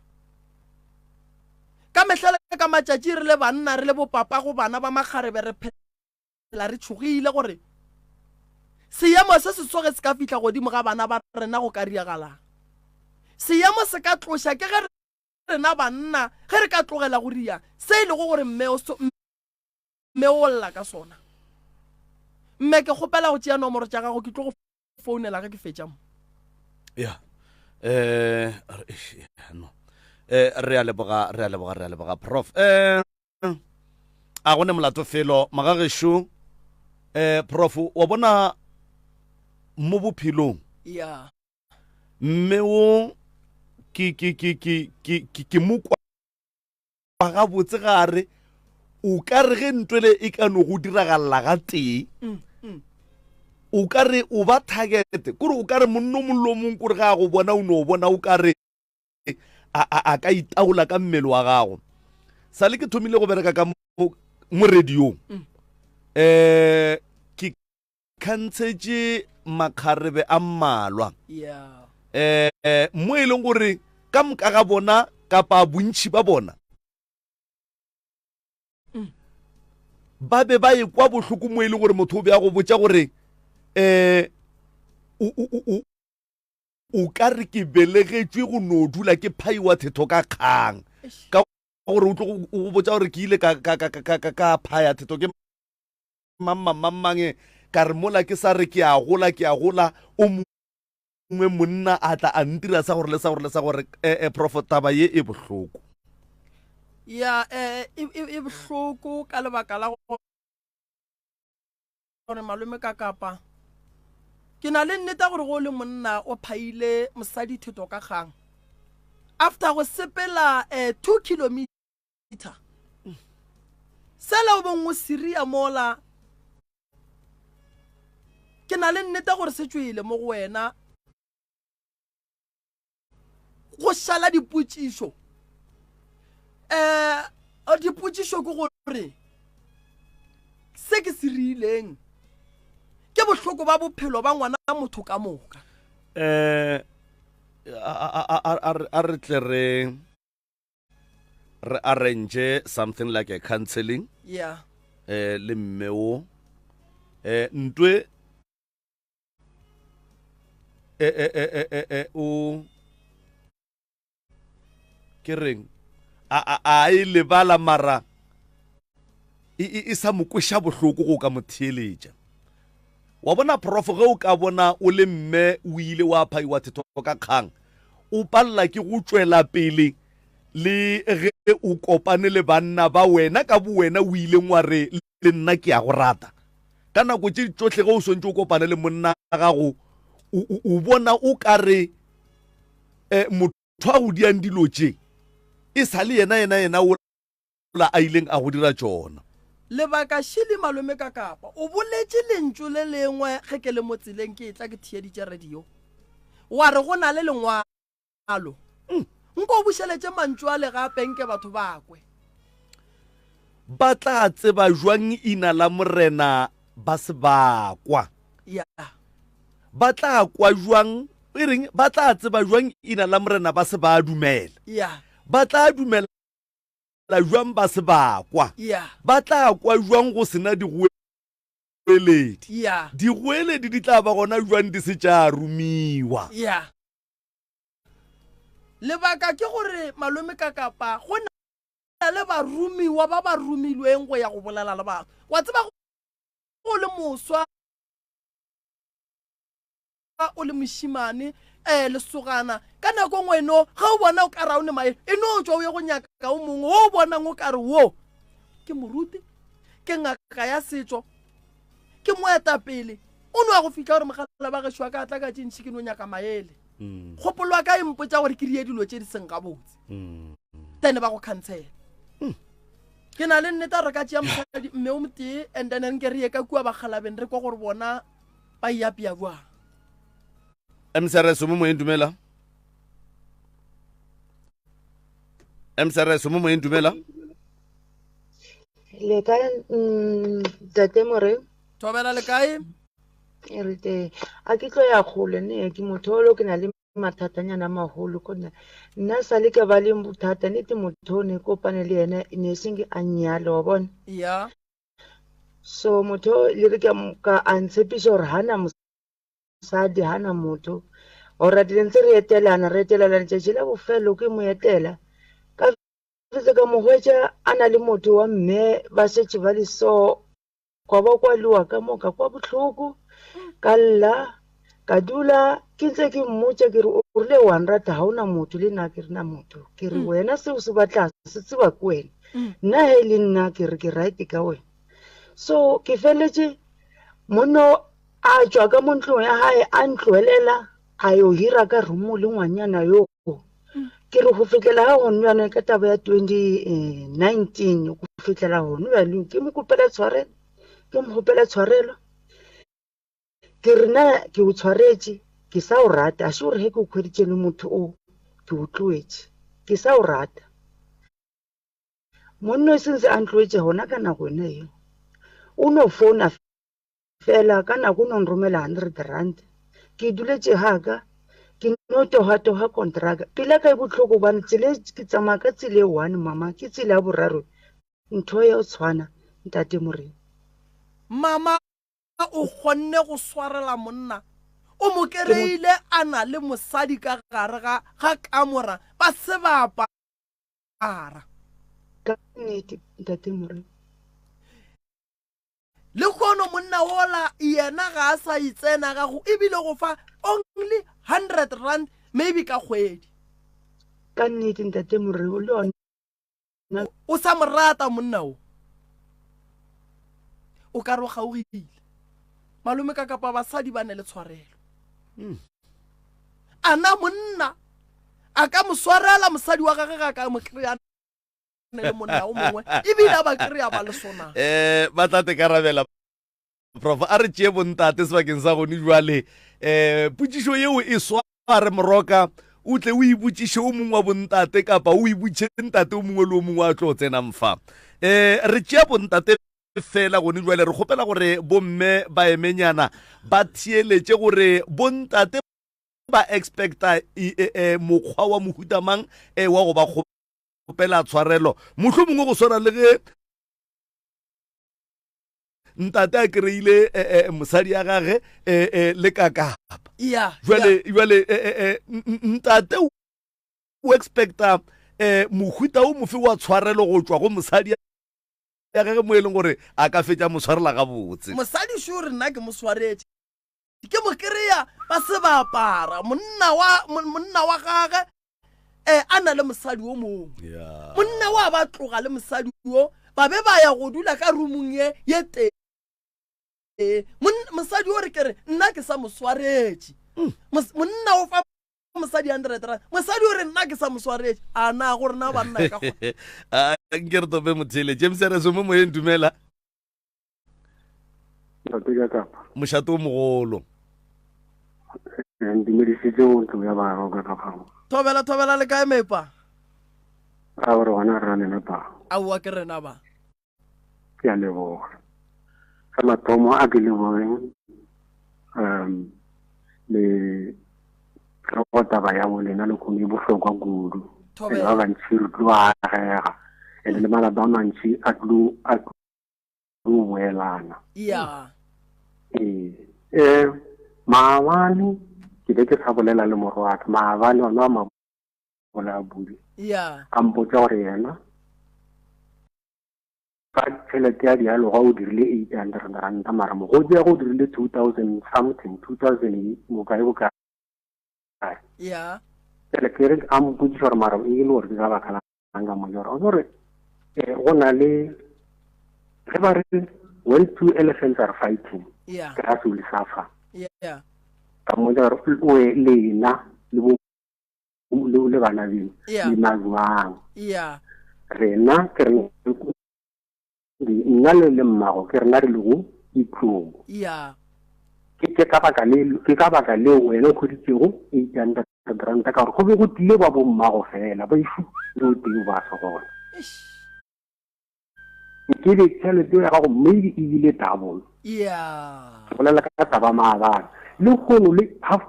Ka mehla le ka matšatši re le banna re le bopapa go bana ba makgarebe re phela re tšhogile gore seemo se se tsoge se ka fihla godimo ga bana ba rena go ka riagalang. Seemo se ka tloša ke ge rena banna ge re ka tlogela go ria se e lego gore mme o mme o lla ka sona. Mme ke kgopela go tšea nomoro tša gago ke tlo go founela ge ke fetša mo. Ya. Eh, no. Eh, re a leboga, re a leboga, re a leboga prof. Eh, a go ne molato felo magagešo eh prof wa bona mo bophelong ya mme o ke ke ke ke ke ke ke mo kwa gabotse gare o ka re ge ntwele e ka no go diragalela ga tee mm, mm. o ka re o ba target kore o ka re monno mongwe le mongwe kore ga a go bona o no bona o ka re a, a, a ka itaola ka mmele wa gago sa le ke thomile go bereka ka mo Mo radiong. Eh ke khantshetše makgarebe a mmalwa. Yeah. Eh mo e leng gore ka moka ga bona kapa bontši ba bona ba be ba ekwa bohloko mo e leng gore motho o be a go botša gore um o ka re ke belegetšwe go no dula ke phaiwa thetho ka kgang ka gore o tlo go botša gore ke ile ka phaya thetho ke mang ka re mola ke sa re ke a gola ke a gola o mongwe monna a tla a ntira sa gore le sa gore le sa gore eh, eh, profo taba ye e bohloko ya eh, e, e, e bohloko ka lebaka la gore malome ka kapa ke na le nnete gore go le monna o phaile mosadi theto ka kgang after go sepela eh, 2 kilometer sela o bong o siria mola ke na le nnete gore se tšwele mo go wena go šala dipotšišo um dipotšišo ke gore se ke se rileng ke bohloko ba bophelo ba ngwana motho ka moka um a re tle re re arrange something like a counseling yeah eh le mme o eh ntwe e e e e e e o ke reng a a a e lebala mara e e e sa mo kweša bohloko go ka mo theeletša wa bona prof ge o ka bona o le mme o ile wa phaiwa thetho ka kgang o palela ke go tšwela pele le ge o kopane le banna ba wena ka bo wena o ileng wa re le nna ke a go rata. Ka nako tše tšohle ge o swantše o kopane le monna gago, o bona o ka re eh, motho a go diang dilo tše e sa le yena yena yena ola a ileng a go dira tšona. Lebaka šili malome ka kapa o boletše lentšu le lengwe ge ke le mo tseleng ke etla ke theeditše radio wa re go na le lengwalo. Alo. Nko o bušeletše mantšu ale gape nke batho ba kwe. Ba tla tseba jwang ina la Morena ba se ba kwa? Ya. Ba tla kwa jwang, e reng, ba tla tseba jwang ina la Morena ba se ba dumela? Ya. Ba tla dumela jwang ba se ba kwa? Ya. Ba tla kwa jwang go se na digoeledi? Ya. Digoeledi di tla ba gona jwang di se tša romiwa? Ya. Lebaka ke gore malome ka kapa go na le baromiwa ba ba romilweng go ya go bolela le batho. Wa tseba go le moswa o le mošimane um lesogana ka nako nngwe eno ge o bona o ka ra o ne maele e no tšwa o ye go nyaka o mongwe o o bonang o ka re wo ke moruti ke ngaka ya setšo ke moetapele o no ya go fitlha gore mogala ba gešo wa ka tla ka tše ntšhi ke no nyaka maele mm. kgopolo wa ka e mpotsa gore ke die dilo tše di seng gabotse mm. then ba go khansela mm. ke na le nnete re ka tšea mosadi mme o motee and then nke re ye ka kua bakgalabeng re kwa gore bona ba iapea jwang mcrs o mo moyeng dumela mcrs o mo moyeng dumela Le kae ntate More? Thobela le kae? E re te a ke tlo ya kgole ne ke motho olo ke na le mathatanyana a magolo ko nna nna sa le ka ba le bothata nete motho o ne kopane le yena e ne seng a nnyale wa bona ya so motho le re ka a ntshepiša gore ga na mosadi ga na motho ora dile ntse re etelana re etelana letšatši la bofelo ke mo etela ka Fetsa ka mo hwetša a na le motho wa mme ba šetše ba le so kwa ba kwa lewa ka moka kwa bohloko ka lla ka dula ke ntse ke mmotša ke re o rile wa nrata ga o na motho le nna ke re na motho ke re mm. wena seo se batla se tseba ke wena mm. nna he le nna ke re ke right ka wena so ke feletše monno a tšwa ka mo ntlong ya gae a ntloelela a yo hira ka romo le ngwanyana yo Ke re go fihlela ga gone bjale ka taba ya 2019 go fihlela gone bjale ke mo kgopela tshwarelo, ke mo kgopela tshwarelo. Ke re na ke o tshwaretše ke sa o rata, a se gore ge ke o hweditše le motho o ke o tloetše, ke sa o rata. Monna o sentse a ntloetše gona ka nako yona eo. O no founa fela ka nako o no nromela hundred rand. Ke duletše ga ka ke no toga-toga kontraka. Pelo ya ka e bohloko gobane tsela e ke tsamaya ka tsela e one mama ke tsela ya boraro ntho ya go tshwana ntate Morena. Mama o kgonne go swarela monna, o mo kereile a na le mosadi ka gare ga ga kamora ba se ba apara. Ka nnete ntate Morena. Lehono monna wola yena ga a sa itsena ga go ebile go fa only R100 maybe ka kgwedi. Ka nnete ntate Moreo le yona. O sa mo rata monna wo? O ka re o gaugile. Malome ka kapa basadi ba ne le tshwarelo. A na monna a ka mo swarela mosadi wa gage ga ka mo kry-a le monna o mongwe ebile a ba kry-a ba le sona um ba tla tekarabela prof a re tšee bontate sebakeng sa gone jwale um potšišo yeo e sware moroka o tle o ibotšiše o mongwe wa bontate kapa o ibotšiše ntate o mongwe le o mongwe a tlo tsenang fa um re tšea bontate fela gone jwale re kgopela gore bomme ba emenyana ba theeletše gore bontate ba expecta e, e, e, mokgwa wa mohuta mang e, wa go ba kgopela tshwarelo mohlomongwe go swana le ge ntate a kry-ile eh, eh, mosadi ya gage eh, le kakapa jale jale ntate o expecta um mohuta o mofe wa tshwarelo go tšwa go mosadi ya gage mo e leng gore a ka fetša mo tshwarela gabotse. Mosadi šo re nna ke mo swaretše ke mo kry-a ba se ba apara monna wa monna wa gage um a na le mosadi o mongwe monna wa ba tloga le mosadi o ba be ba ya go dula ka roomong ye ye tee mosadi o re ke re nna ke sa mo swaretše mm. monna o fa mosadi hundred rand mosadi o re nna ke sa mo swaretše a na go rena banna e ka kgona nke re tope mothele james ereso mo moyeng dumela Ntate ka kapa. Mošato o mogolo. Eh, Ntumedisitse go ntlo ya baroka ka kgang. Thobela thobela le kae mepa? A gore gona re lena pa. Aowa ke rena ba. Ke a leboga. Sa mathomo a ke lebogeng um le go taba ya bolena le kgono e bohlokwa kudu. Thobela. Ba bantši re tlo agega. Ene le malapa a mantši a tlo a tlo boelana. Ya. Ee. Eh, maabane ke be ke sa bolela le morwa wa ka maabane ona wa mabola a bule. Ya. A mpotša gore yena ka tšhelete ya dialoga o dirile 800 ranta mara mogodi ya go dirile 2000 something 2000 bokae bokae. Ya. Pele ke re a mpotšiša gore mara e le gore ke ka baka la nka mo jora o gore eh, go na le ge ba re when two elephants are fighting yeah. grass will suffer yeah. ka mmotsa gore o lena le bo le bana beno yeah. le majwang yeah. rena ke re nna le le mmago ke rena re lego ditlou yeah. ke ka baka le ke ka baka leo wena o hweditšego 800 ranta ka gore go be go tlile ba bommago fela ba išu le o tee ba se gona nkebe tšhelete ya gago maybe e bile double yeah. Ke bolela ka taba maabane le kgono le half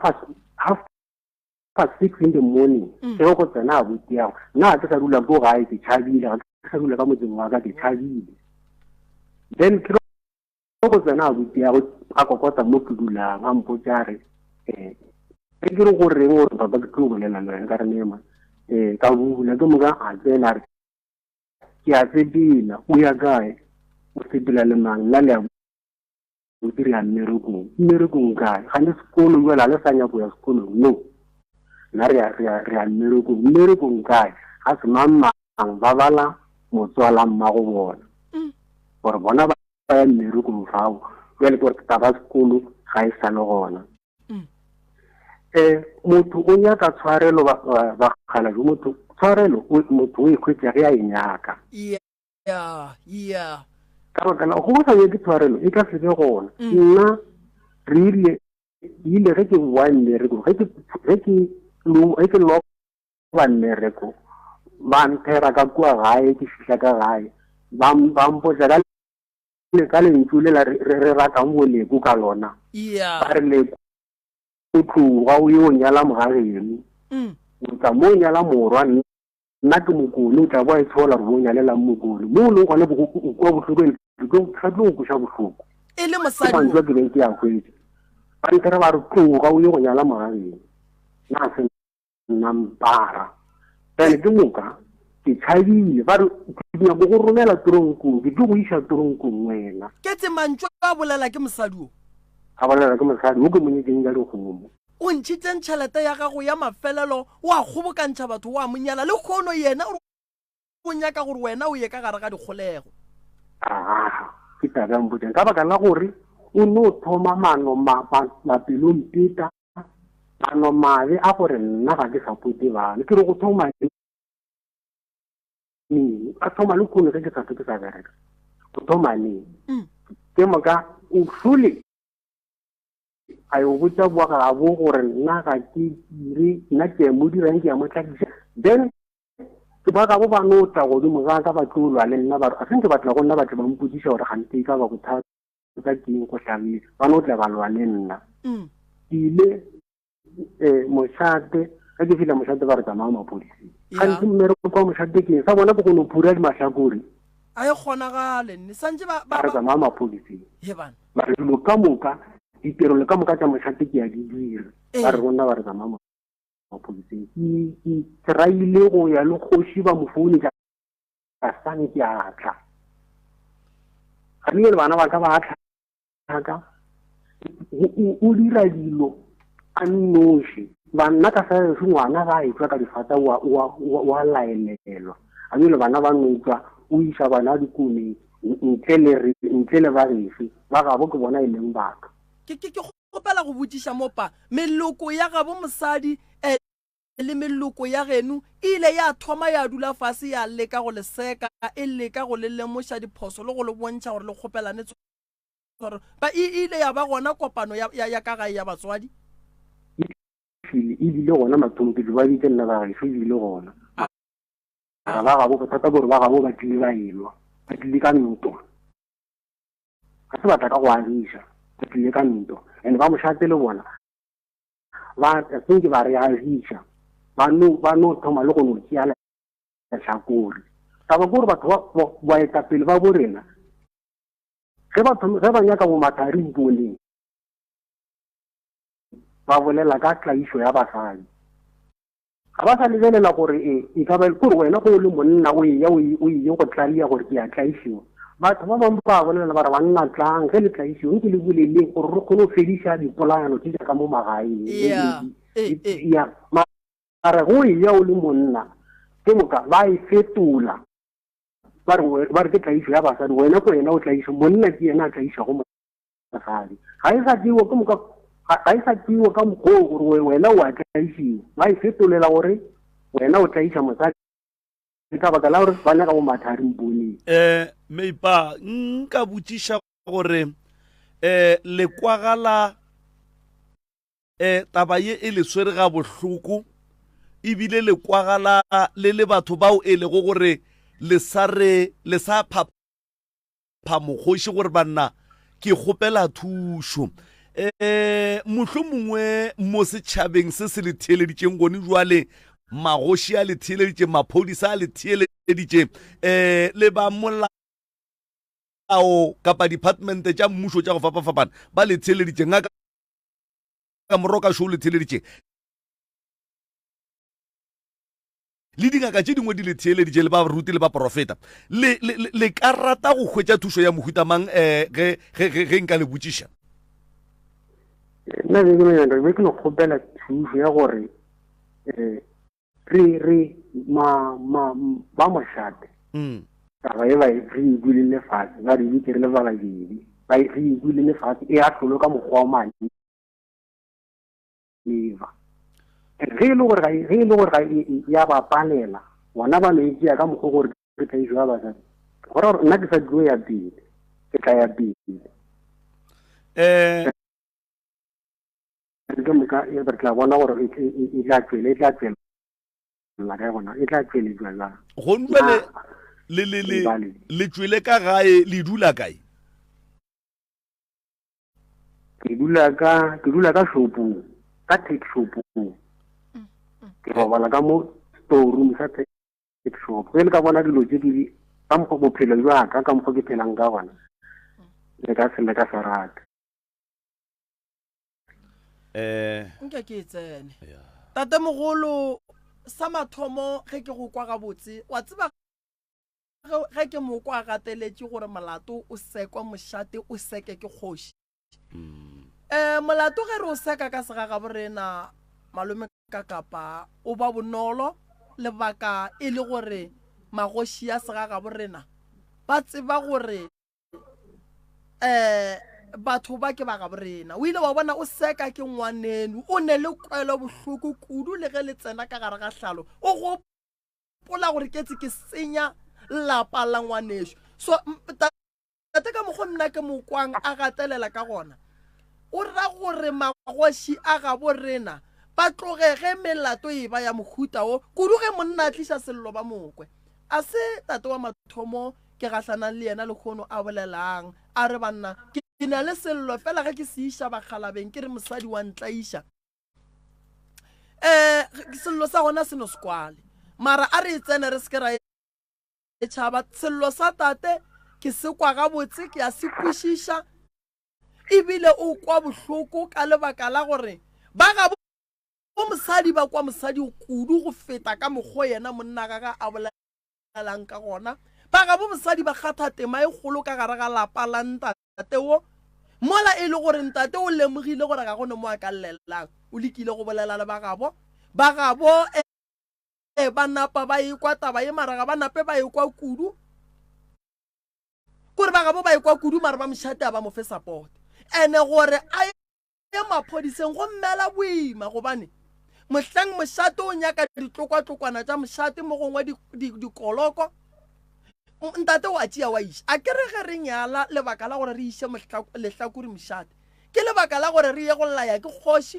past six in the morning mm. ge go tsena a boteago nna ga ke sa dula ko gae ke tšhabile ga ke sa dula ka motseng wa ka ke tšhabile then ke go tsena abuti ya go a kokota mo ke dulang a mpotsa a re um ge ke re go reng gore papa ke tlo bolela le wena ka re nema um ka bula ke moka a tsena a re ke a sepela o ya kae o sepela le mang nna le abuti re ya mmerekong mmerekong kae ga le sekolo jale ga le sa nyako ya sekolong no nna re ya mmerekong mmerekong kae ga se mang mang ba bala motswala mmago bona mm. gore bona ba ba ya mmerekong fao jale ke gore taba sekolo ga e sa le gona um motho o nyaka tshwarelo bakgalabje motho tshwarelo motho o e hwetša ge a e nyaka ka baka la go sa nyake tshwarelo e ka se be gona mm. nna re ile ile ge ke boa mmerekong ge ke loba mmereko Ba nthera ka kua gae, ke fihla ka gae. Ba ba mpotša ka ka lentšu le la re re ratang boleko ka lona. Yeah. Ba re leko tloga o yo nyala mogageno. Mm. O tla mo nyala morwa nna ke mokone o tla bo a itshola gore bo nyalelang mokone. Mo o leng gona bo o kwa bohloko ke tlo sa tlo go kweša bohloko. E le mosadi. Mantšu a ke beng ke a hwetša. Ba nthera ba re tloga o ye go nyala mogageno. Na se nna mpara bjale ke moka ke tšhabile ba re ke nyako go romela toronkong ke tlo go iša toronkong wena ke tse mantšu a bolela ke mosadi o a bolela ke mosadi o ke mo nyetseng ka dikgomo o ntšhitseng tšhelete ya gago ya mafelelo wa kgobokantšha batho wa mo nyala le kgono yena o nyaka gore wena o ye ka gare ga dikgolego aa ke taba ya mpotseng ka baka la gore o no thoma mano mapelompeta Mano mabe a gore nna ga ke sapote bana. Ke re go thoma neng? A thoma le kgono ge ke sa ke sa bereka. Go thoma neng? Mm. Ke moka o hlole a yo botša boa gabo gore nna ga ke dire nna ke mo dirang ke ya mo tlakiša then ke ba gabo ba no tla godimo ga ka ba tlo lwa le nna ba re a senke ba tla go nna ba tle ba mpotšiša gore gante e ka ba bothata ka keng go hlabile ba no tla ba lwa le nna mm. ke ile um mošate ge ke fihla mošate ba re tsamaya mapodiseng gantsi mmereko kwa mošate keng sa bona ke go no phura dimahlakore a e kgonagale nne santse ba re tsamaya mapodiseng ba re dilo ka moka ditirelo ka moka tsa mošate ke ya di dira ba re go nna ba re tsamaya mapodiseng ke traile go ya le kgoši ba mo founetša ka sane ke a tla ga le bana ba ka ba tlhaka o dira dilo a nnoši banna ka sa se ngwana ga a etšwa ka difata wa laelelwa a bjale bana ba no tswa o isa bana dikomeng ntle le re ntle le ba gešo ba gabo ke bona e leng batho ke ke ke kgopela go botšiša mopa meloko ya gabo mosadi eh, le meloko ya geno e ile ya thoma ya dula fase ya leka go le seka, e leka go le lemoša diphoso le go le bontšha gore le kgopelane tshwarelo. Ba e ile ya ba gona kopano ya, ya, ya ka gae ya batswadi? E bile gona mathomo ke ba bitse nna ba gešo e bile gona. Mara ba gabo bothata gore ba gabo ba tlile ba elwa, ba tlile ka ntwa. Ga se batla ka go agiša, ba tlile ka ntwa. And ba mošate le bona ba senke ba re agiša ba no ba no thoma le go no tšea lehlakore taba ke gore batho ba baetapele ba bo rena ge ba ge ba nyaka bo mathari mponeng ba bolela ka tlaišo ya basadi Ga ba sa lebelela gore e, e ka ba kore wena go o le monna o eya o ile go tlalia gore ke a tlaišiwa. Batho ba bangwe ba bolela ba re banna tlang ge le tlaišiwa nke le boleleng gore re kgone go fediša dipolayano tše tša ka mo magaeng. Ya mara go eya o le monna ke moka ba e fetola ba re ba re ke tlaišo ya basadi wena ke wena o tlaiša monna ke yena a tlaišago mosadi ga e sa tšeiwa ke moka ga e sa tšeiwa ka mokgwa oo gore wena o a tlaišiwa ba e fetolela gore wena o tlaiša mosadi ka baka la gore ba nyaka go mathari mponeng um meipa nka botšiša gore um le kwagala um taba ye e le swere ga bohloko ebile le kwagala le le batho bao e lego gore le sa re le sa phapha Phamokgoši gore banna ke kgopela thušo um mohlo mongwe mo setšhabeng se se le theeleditšeng gone jwale magoši a le theeleditše maphodisa a le theeleditše um le ba molao kapa departmente tša mmušo tša go fapafapana ba le theeleditše ngaka moroka šo le theeleditše le dingaka tše dingwe di le theeleditše le baruti le baporofeta le, le, le, le ka rata go hwetša thušo ya mohuta mang um ge, ge, ge, ge nka le botšiša? Nna be ke no nyaka be ke no kgopela thušo ya gore um re re ma ma ba mošate mm. taba e ba re e kwele lefase ba re bitse re le bababedi ba re e kwele lefase e ahlolwe ka mokgwa o mane Eva. Ge e le gore ga e, ge e le gore ga e, e, ya ba palela, bona ba no e tšea ka mokgwa gore ke tlaišo ya basadi. Go ra gore nna ke sa tlo ya pele, ke tla ya pele. Eh, Ke moka e, re tla bona gore e, e, e tla tšwela, e tla tšwela. lla kae gona e tla tšweletšwa jang gonjale le le le le tšwele ka gae le dula kae ke dula ka ke dula ka shopong ka tax shopong ke robala ka mo storeroom sa tax shop ge le ka bona dilo tse ke ka mokgwa bophelo jwa ka ka mokgwa ke phelang ka gona le ka se le ka se rate eh nke ke e tsene tatemogolo sa mathomo ge ke go kwa gabotse wa tseba ge ke mo kwa gateletše gore molato o sekwa mošate o seke ke kgoši um molato ge re o seka ka segagabo rena malome ka kapa o ba bonolo lebaka e le gore magoši a segagabo rena ba tseba gore um batho ba ke ba gabo rena o ile wa bona o seka ke ngwaneno o ne le kwelo bohloko kudu le ge le tsena ka gare ga hlalo o gopola gore ketse ke senya lapa la ngwanešo so tate ka mokgwa nna ke mokwang a gatelela ka gona o ra gore magoši a gabo rena ba tloge ge melato e ba ya mohuta wo kudu ge monna a tliša sello ba mokwe A se tate wa mathomo ke gahlanang le yena lehono a bolelang, a re, Banna, ke na le sello, fela ge ke se iša bakgalabeng ke re mosadi wa ntlaiša. Um sello sa gona se no se kwale. Mara a re e tsene re se ke ra e tšhaba. Sello sa tate ke se kwa gabotse, ke a se kwešiša, ebile o kwa bohloko ka lebaka la gore ba gabo Bo mosadi ba kwa mosadi kudu go feta ka mokgo yena monna gaga a bolelang ka gona. Ba gabo mosadi ba kgatha tema e kgolo ka gare ga lapa la ntate wo. Mola e le gore ntate o lemogile gore ga go ne mo a ka llelang, o lekile go bolela le ba gabo. Ba gabo e ba napa ba ekwa taba ye mara ga ba nape ba ekwa kudu. Kore ba gabo ba ekwa kudu mara ba mošate a ba mo fe support. Ene gore a ye maphodiseng go mmela boima gobane mohlang mošate o nyaka ditlokwatlokwana tša mošate mo gongwe dikoloko ntate wa tšea wa iša a ke re ge re nyala lebaka la gore re iše lehlakore mošate ke lebaka la gore re ye go laya ke kgoši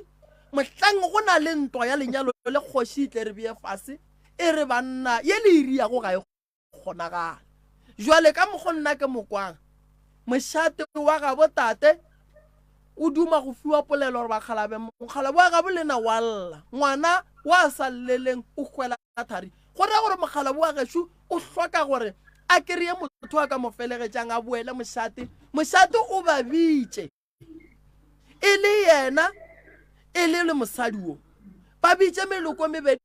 mohlang go na le ntwa ya lenyalo le kgoši e tle re beye fase e re banna ye le iriyago ga e kgonagala. Jwale ka mokgo nna ke mo kwang, mošate wa gabo tate o duma go fiwa polelo gore bakgalabe mokgalabe wa gabo lena wa lla ngwana wa sa lleleng o hwela thari go raya gore mokgalabe wa gešo o hloka gore a kry-e motho a ka mo felegetšang a boele mošate mošate o ba bitše e le yena e le le mosadi wo ba bitše meloko mebedi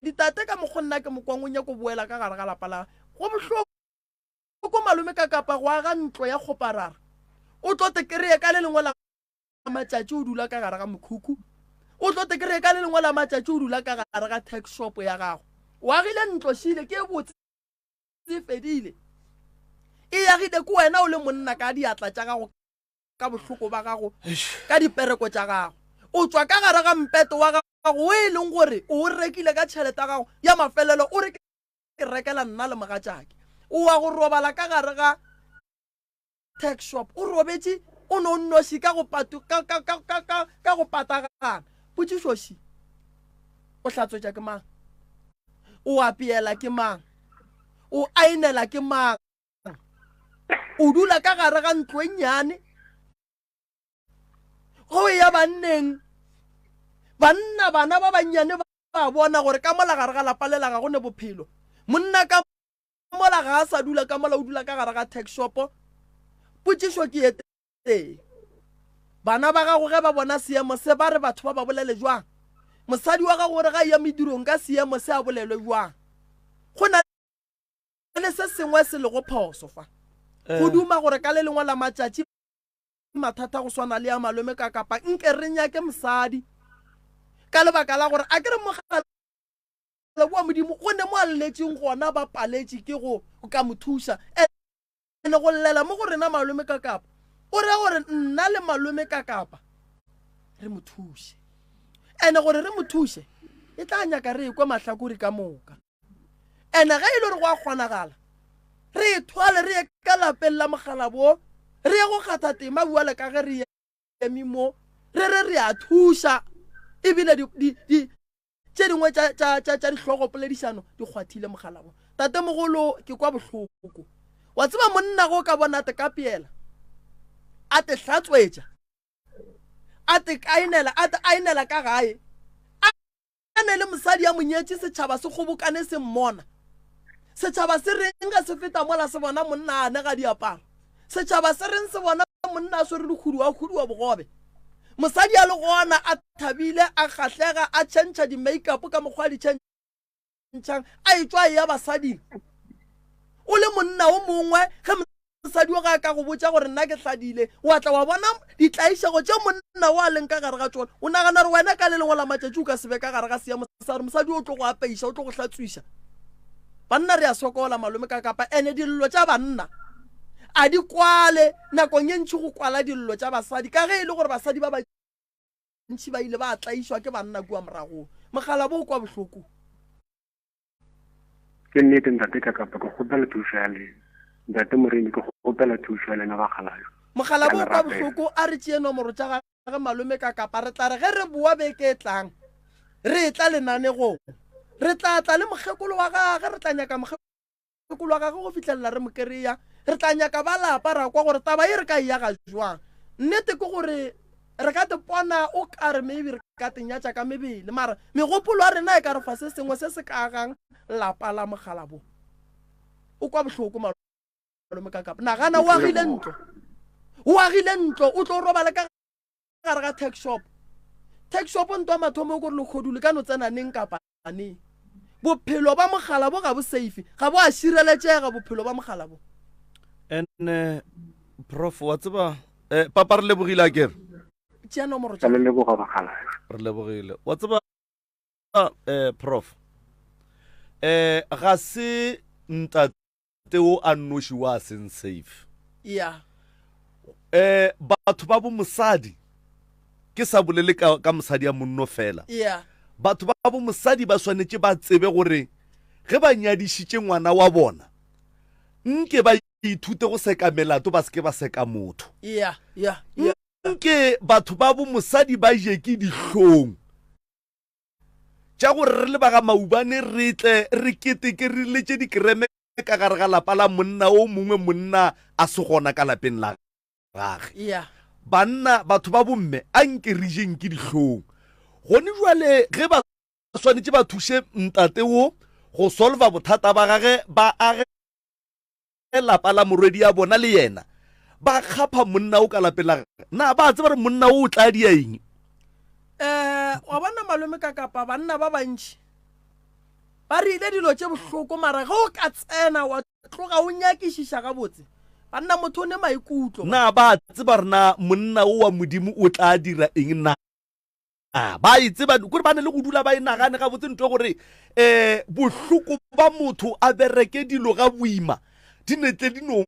Ditate ka mokgo nna ke mokwang o nyako boela ka gare ga lapa la go bohloko malome ka kapa go aga ntlo ya kgoparara o tlo te kereye ka le lengwe la matšatši o dula ka gare ga mokhukhu o tlo te kereye ka le lengwe la matšatši o dula ka gare ga tax shop ya gago o agile ntlo šile ke e botse e fedile e agile ke wena o le monna ka diatla tša gago ka bohloko ba gago ka dipereko tša gago o tšwa ka gare ga mpeto wa gago o e leng gore o rekile ka tšhelete ya gago ya mafelelo o re ke rekela nna le mogatšake o wa go robala ka gare ga tax shop o robetše o no nnoši ka go patu ka ka ka ka ka ka go patagana potšišoši o hlatswetša ke mang o apeela ke mang o ainela ke mang O dula ka gare ga ntlo e nnyane go ya banneng banna bana ba bannyane ba bona gore ka mola gare ga lapa lela ga go ne bophelo monna ka mola ga a sa dula ka mola o dula ka gare ga tax shopo potšišo ke e tee bana ba gago ge ba bona seemo se ba re batho ba ba bolele jwang mosadi wa gago gore ga ya medirong ka seemo se a bolelwe jwang go na le se sengwe se lego phoso fa. Eh. Go duma gore ka le lengwe la matšatši mathata go swana le ya malome ka kapa nke re nyake mosadi ka lebaka la gore a ke re mogala wa modimo go ne mo a lletšeng gona ba paletše ke go ka mo thuša ene go llela mo go rena malome ka kapa o re gore nna le malome ka kapa re mo thuše ene gore re mo thuše e tla nyaka re ekwe mahlakore ka moka Ene ge e le gore go a kgonagala, re e thwale re ye ka lapeng la mokgalabo re ye go kgatha tema bjale ka ge re eme mo re re re a thuša ebile Tše dingwe tša, tša, tša, tša dihlogopoledišano di kgwathile mogala wo. Tatemogolo, ke kwa bohloko. Wa tseba monna go ka bona a te kapeela, a te hlatswetša, a te kainela, a te ainela ka gae, a ne le mosadi ya monyetše, setšhaba se kgobokane se mmona. Setšhaba se reng ge se feta mola se bona monna a anega diaparo? Setšhaba se reng se bona monna a swere lekhudu a khuduwa bogobe? Mosadi a le gona a thabile a kgahlega a tšhentšha di-makeup ka mokgwa a di tšhentšhang a etšwa a eya basading. O le monna o mongwe ge mosadi o ga a ka go botša gore nna ke hladile, wa tla wa bona ditlaišego tše monna o a leng ka gare ga tšona. O nagana gore wena ka le lengwe la matšatši o ka se be ka gare ga seemo sa gore mosadi o tlo go apeiša, o tlo go hlatswiša. Banna re a sokola malome ka kapa ene dillo tša banna a di kwale nakong e ntši go kwala dillo tša basadi ka ge e le gore basadi ba bantši ba ile ba tlaišwa ke banna kua moragong. Mogala bo kwa bohloko. Ke nnete ntate ka kapa ke kgopela thušo ya lena. Ntate Moremi ke kgopela thušo ya lena bakgalabje. Mogala bo kwa bohloko a re tšee nomoro tša gage malome ka kapa re tla re ge re boa beke e tlang re etla lenanegong re tla tla le mokgekolo wa gage re tla nyaka mokgekolo wa gage go fihlelela re mo kry-a re tla nyaka ba lapa ra kwa gore taba e re ka e yaga jwang nnete ke gore re ka te pona o kare maybe re ka te nyatša ka mebele mara megopolo ya rena e ka re fa se sengwe se se ka agang lapa la mogala bo o kwa bohloko malome ka kapa nagana o agile ntlo o agile ntlo o tlo robala ka gare ga tax shop tax shop ntwa mathomo o kore lekgodu le ka no tsena neng kapa neng bophelo ba mogala bo ga bo safe ga bo a šireletšega bophelo ba mogala bo and prof wa tseba eh, papa re lebogile a kere tšea nomoro tša le leboga bagala re lebogile wa tseba eh, prof eh ga se ntate o a nnoši wa seng safe ya eh batho ba bo mosadi ke sa bolele ka, ka mosadi ya monno fela ya batho ba bo mosadi ba swanetše ba tsebe gore ge ba nyadišitše ngwana wa bona nke ba ithute go seka melato ba seke ba seka motho ya ya ya nke batho ba bo mosadi ba je ke dihlong tša gore re le ba ga maubane re tle re keteke re letše dikereme ka gare ga lapa la monna o mongwe monna a se gona ka lapeng la gage yeah. Banna batho ba bomme a nke re jeng ke dihlong gone jwale ge ba swanetše ba thuše ntate wo go solva bothata ba gage ba age lapa la morwedi ya bona le yena ba kgapha monna o ka lapeng la gage na ba tseba gore monna o o tla dia eng? Um wa bona malome ka kapa banna ba bantši ba re ile dilo tše bohloko mara ge o ka tsena wa tloga o nyakišiša gabotse banna motho o ne maikutlo. Na ba tseba gore na monna o wa Modimo o tla dira eng na? Ba e tseba kore ba ne le go dula ba e nagane gabotse ntho gore um bohloko ba motho a bereke dilo ga boima di ne tle di no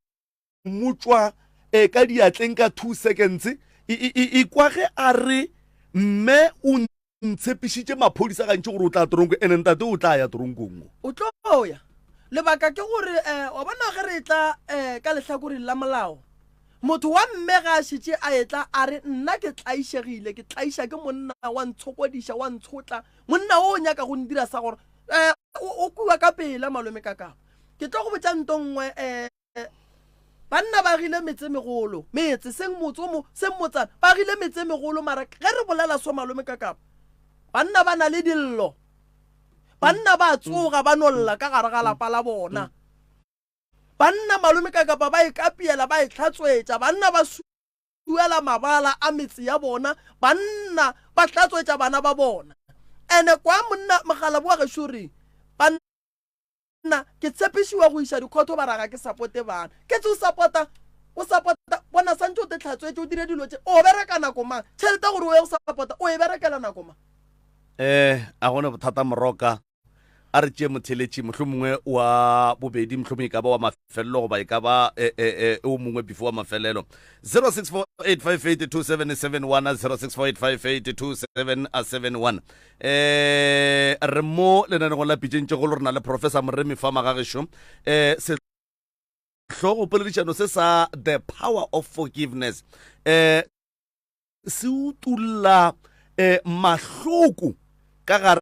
mo tšwa um ka diatleng ka 2 seconds. E kwa ge a re mme o ntshepišitše maphodisa gantši gore o tla toronkong ene ntate o tla ya toronkong o. O tlo ya. Lebaka ke gore um wa bona ge re etla um ka lehlakoreng la molao, motho wa mme ga a šetše a etla a re nna ke tlaišegile, ke tlaiša ke monna wa ntshokodiša, wa ntshotla, monna o o nyaka go ndira sa gore um o kwiwa ka pela malome ka kapa. Ke tlo go botša nto nngwe um Banna ba agile metse e megolo, metse, seng motse o mo, seng motsana, ba agile metse e megolo, mara ge re bolela so malome ka kapa, banna ba na le dillo. Banna ba tsoga ba no lla ka gare ga lapa la bona. Banna malome ka kapa ba e kapiela, ba e hlatswetša, banna ba suela mabala a metse ya bona, banna ba hlatswetša bana ba bona. Ene kwa monna mogala boa gešo reng? Banna Nna ke tshepišiwa go iša dikhotho ba ra ga ke sapote bana. Ke tse o sapota, o sapota, bona santše o te tlhatswetše o dire dilo tše, o bereka nako mang? Tšhelete gore o ye go sapota o e berekela nako mang? Eh, a gona bothata Moroka. A re tšee motheletši mohlomongwe wa bobedi, mohlomongwe e ka ba wa mafelelo goba e ka ba eh, eh, eh, o mongwe before wa mafelelo. 0648582771 0648582771. Eh, re mo lenanegong la pitšeng tše golo re na le Professor Moremi fa magagešo. Eh, sehlogo poledišano se sa The Power of Forgiveness. Eh, se utulla eh, mahloko ka gare.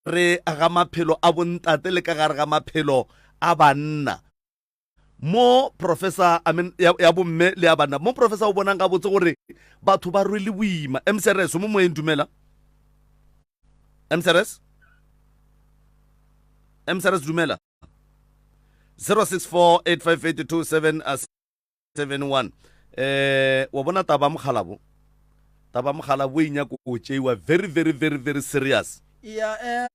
gare ga maphelo a bontate le ka gare ga maphelo a banna. Mo professor, I mean, ya, ya bomme le ya banna, mo professor o bonang gabotse gore batho ba rwele boima. MCRS, o mo moyeng, dumela. MCRS? MCRS, dumela. 064 858 2771. Eh, wa bona taba mokgalabo? Taba mokgalabo e nyako go tšeiwa very, very, very, very serious. Ya, eh,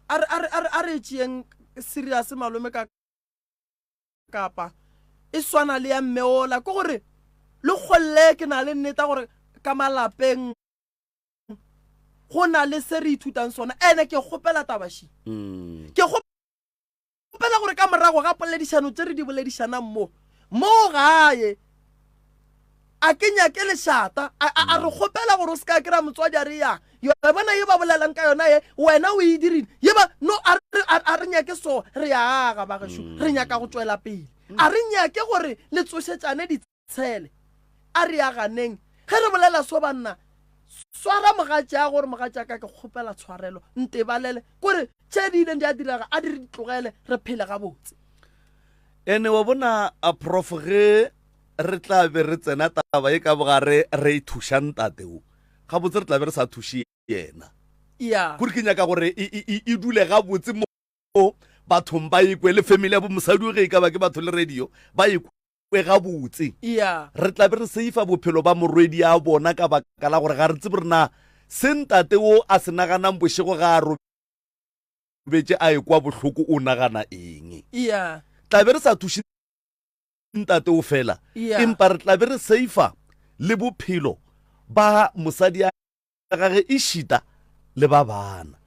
a re, a re, a re, a re tšeeng serious malome ka kapa e swana le ya mme ola, ke gore le kgolle ke na le nneta gore ka malapeng go na le se re ithutang sona. Ene ke kgopela tabaši, ke kgopela gore ka morago ga poledišano tše re di boledišanang mo mo gae, a ke nyake lešata. A, a, a re kgopela gore o se ka kry-a motswadi a re ya yo bona ye ba bolelang ka yona ye wena o e dirile ye ba no. A re, a, a re nyake so, re ya aga bagešo, re nyaka go tšwela pele. A re nyake gore le tsošetšane ditshele, a re aganeng. Ge re bolela so banna, swara mogatša gore mogatša ka ke kgopela tshwarelo, ntebalele, kore tše di ileng di a direga a di re di tlogele, re phele gabotse. Ene wa bona a prof, ge re tla be re tsena taba e ka bogare re e thuša ntate o gabotse, re tla be re sa thuše yena. Ya. Kore ke nyaka gore e, e, e, e dule gabotse mo bathong ba ekwe, le family ya bo mosadi ge e ka ba ke batho le radio ba ekwe gabotse. Ya. Re tla be re seifa bophelo ba morwedi ya bona ka baka la gore ga re tsebe rena se ntate o a se naganang bošego ga a robetše a ekwa bohloko o nagana eng. Ya. Tla be re sa thuše ntate o fela, Yeah. empa re tla be re seifa le bophelo ba mosadi ya gage ešita le ba bana.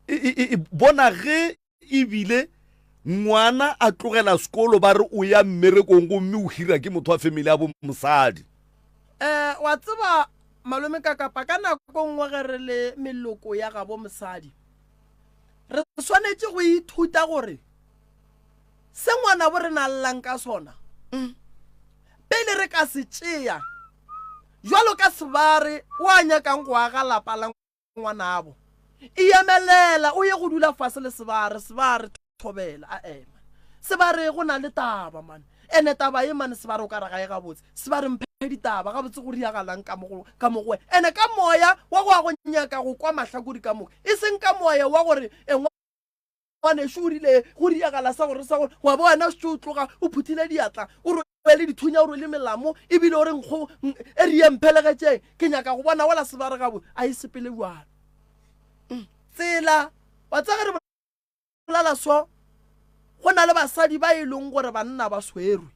E, e, e, bona ge ebile ngwana a tlogela sekolo ba re o ya mmerekong gomme o hira ke motho wa family ya bo mosadi. Eh, wa tseba malome ka kapa ka nako nngwe ge re le meloko ya gabo mosadi re swanetše go ithuta gore se ngwanabo re na llang ka sona pele re ka se tšea jwalo ka sebare o a nyakang go aga lapa la ngwanabo. E emelela o ye go dula fase le sebare, sebare thobela a ema. Sebare go na le taba man, ene taba ye man sebare o ka re ga e gabotse. Sebare mphe ditaba gabotse go riagalang ka mo ka mo go wena. Ene ka moya wa go ya go nyaka go kwa mahlakori ka moka, e seng ka moya wa gore e ngwanešu o rile go riagala sa gore sa gore wa bo wena o šetše o tloga o phuthile diatla o rwele dithunya o rwele melamo ebile o re nkgo e re ye mphelegetšeng ke nyaka go bona wela sebare gabo a e sepele bjalo tsela wa tseba ge re bolela so go na le basadi ba e leng gore banna ba swerwe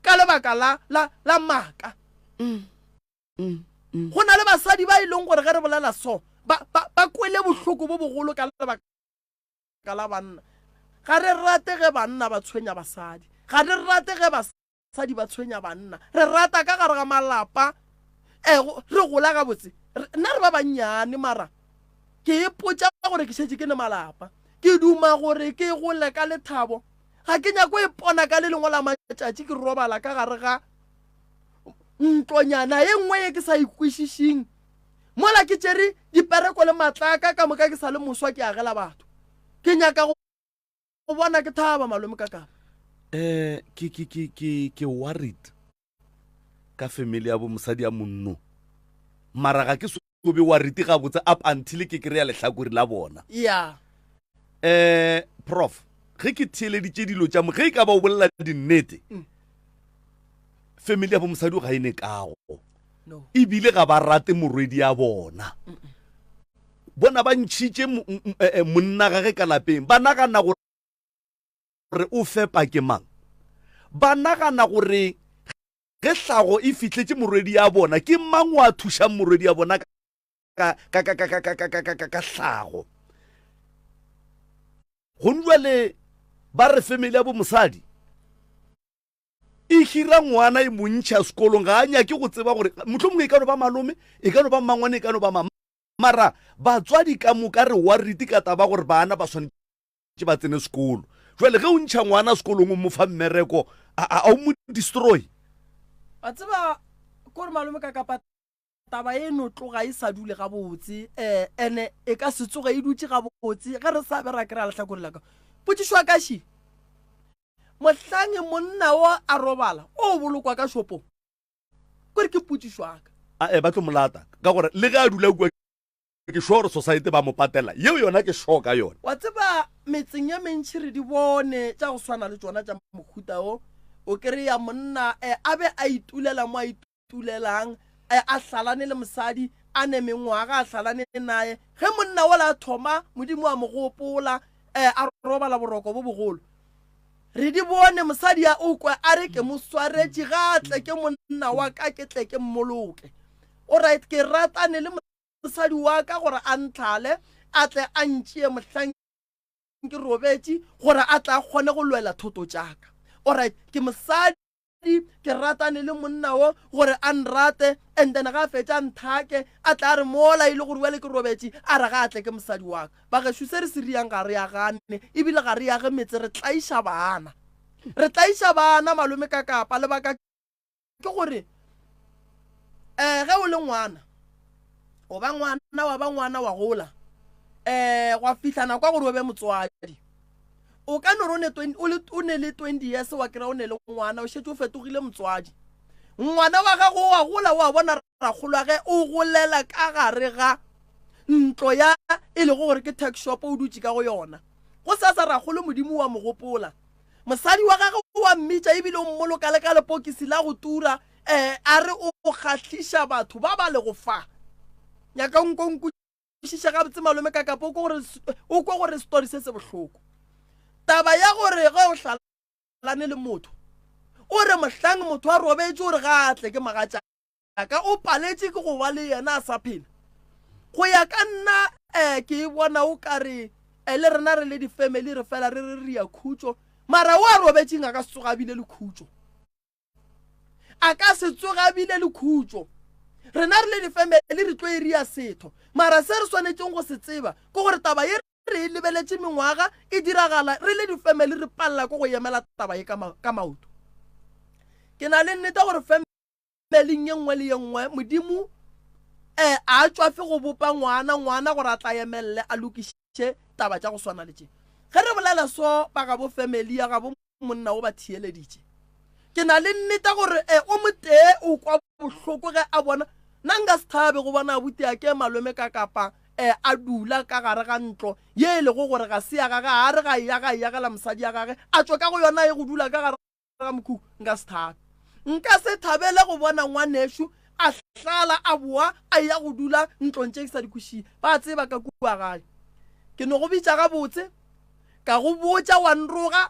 ka lebaka la la la maaka. Go na le basadi ba e leng gore ge re bolela so ba, ba, ba kwele bohloko bo bogolo ka lebaka la banna. Ga re rate ge banna ba tshwenya basadi, ga re rate ge basadi ba tshwenya banna. Re rata ka gare ga malapa e, re gola gabotse. Nna re ba bannyane mara ke ipotša gore ke šetše ke ne malapa. Ke duma gore ke gole ka lethabo. Ga ke nyako ipona ka le lengwe la matšatši ke robala ka gare ga ntlonyana ye nngwe ye ke sa ikwešišing mola ke tšere dipereko le matlaka ka moka ke sa le moswa ke agela batho. Ke nyaka go bona ke thaba malome ka kapa. Eh, ke ke ke ke ke worried ka family ya bo mosadi ya monno, mara ga ke so be worried gabotse up until ke kry-a lehlakore la bona. Ya. Eh, prof, ge ke theeleditše dilo tša mo, ge e ka ba o bolela dinnete, family ya bo mosadi ga e ne kago. No. Ebile ga ba rate morwedi ya bona. Bona ba ntšhitše monna gage ka lapeng, ba nagana gore o fepa ke mang. Ba nagana gore ge hlago e fihletše morwedi ya bona, ke mang wa thušang morwedi ya bona ka, ka, ka, ka, ka, ka, ka, ka, ka, ka, ka hlago. Gone jwale ba re family ya bo mosadi e hira ngwana e montšha sekolong, ga a nyake go tseba gore mohlomongwe e ka no ba malome, e ka no ba mmangwane, e ka no ba mama. Mara batswadi ka moka re worried ka taba gore bana ba swanetše ba tsene sekolo. Jwale ge o ntšha ngwana sekolong o mo fa mmereko, a o mo destroy? Wa tseba kore malome ka kapa Taba e no tloga e sa dule gabotse, um ene e ka se tsoge e dutše gabotse ge re sa be ra kry-a lehlakore la ka. Potšišo ya ka še, mohlang monna o a robala, o bolokwa ka shopong? Kore ke potšišo ya ka. Ae, ba tlo mo lata ka gore le ge a dula kua ke sure gore society ba mo patela, yeo yona ke sure ka yona. Wa tseba metseng ye mentši re di bone tša go swana le tšona tša mohuta wo, o kry-a monna a be a itulela mo a Tulelang a hlalane le mosadi, a ne mengwaga a hlalane naye. Ge monna wola a thoma, Modimo a mo gopola, a robala boroko bo bogolo. Re di bone, mosadi a o kwe a re ke mo swaretše, ga a tle ke monna wa ka ke tle ke mmoloke. Alright, ke ratane le mosadi wa ka gore a ntlhale, a tle a ntšee mohlang ke robetše, gore a tle a kgone go lwela thoto tša ka. Alright, ke mosadi. Ke ratane le monna wo gore a nrate and then ga a fetša a nthake a tla re mola e le gore bjale ke robetše a re ga a tle ke mosadi wa ka. Bagešo se re se riang ga re agane ebile ga re age metse re tlaiša bana. Re tlaiša bana malome ka kapa lebaka ke gore um ge o le ngwana o ba ngwana wa ba ngwana wa gola um gwa fihla nako ya gore o be motswadi. O ka no re o ne le 20 years wa kry-a o ne le ngwana o šetše o fetogile motswadi. Ngwana wa gago wa gola wa bona rakgolwage o golela ka gare ga ntlo ya e lego gore ke tuck shop o dutše ka go yona. Go sasa rakgolo Modimo wa mo gopola. Mosadi wa gagwe wa mmitša ebile o mmoloka le ka lepokisi la go tura um a re o kgahliša batho ba ba lego fa. Nyaka nko kwešiša gabotse malome ka kapa o kwe gore story se se bohloko. Taba ya gore ge o hlalane le motho o re mohlang motho a robetše o re ga a tle ke mogatšaka o paletše ke go ba le yena a sa phela. Go ya ka nna um ke e bona o ka re um le rena re le di-family re fela re re re ya khutšo mara o a robetšeng a ka se tsoga a bile le khutšo. A ka se tsoge a bile le khutšo. Rena re le difemeli re tlo e ria setho. Mara se re swanetšeng go se tseba ke gore taba ye re e lebeletše mengwaga e diragala re le difemeli re palela ke go emela taba ye ka maoto. Ke na le nnete gore femeling ye nngwe le ye nngwe Modimo um a tšwafe go bopa ngwana, ngwana gore a tla emelele a lokiše taba tša go swana le tše. Ge re bolela so ba gabo femeli ya gabo monna o ba theeleditše. Ke na le nneta gore e o motee o kwa bohloko ge a bona nna nka se thabe go bona abuti a ke malome ka kapa e a dula ka gare ga ntlo ye e lego gore ga se ya gage a re ga e ya ga e yagela mosadi ya gage a tšwe ka go yona ye go dula ka gare ga mokhukhu nka se thabe. Nka se thabele go bona ngwanešu a hlala a boa a ya go dula ntlong tše ke sa di kwešiše. Ba tseba ka kua gae. Ke no go bitša gabotse ka go botša wa nroga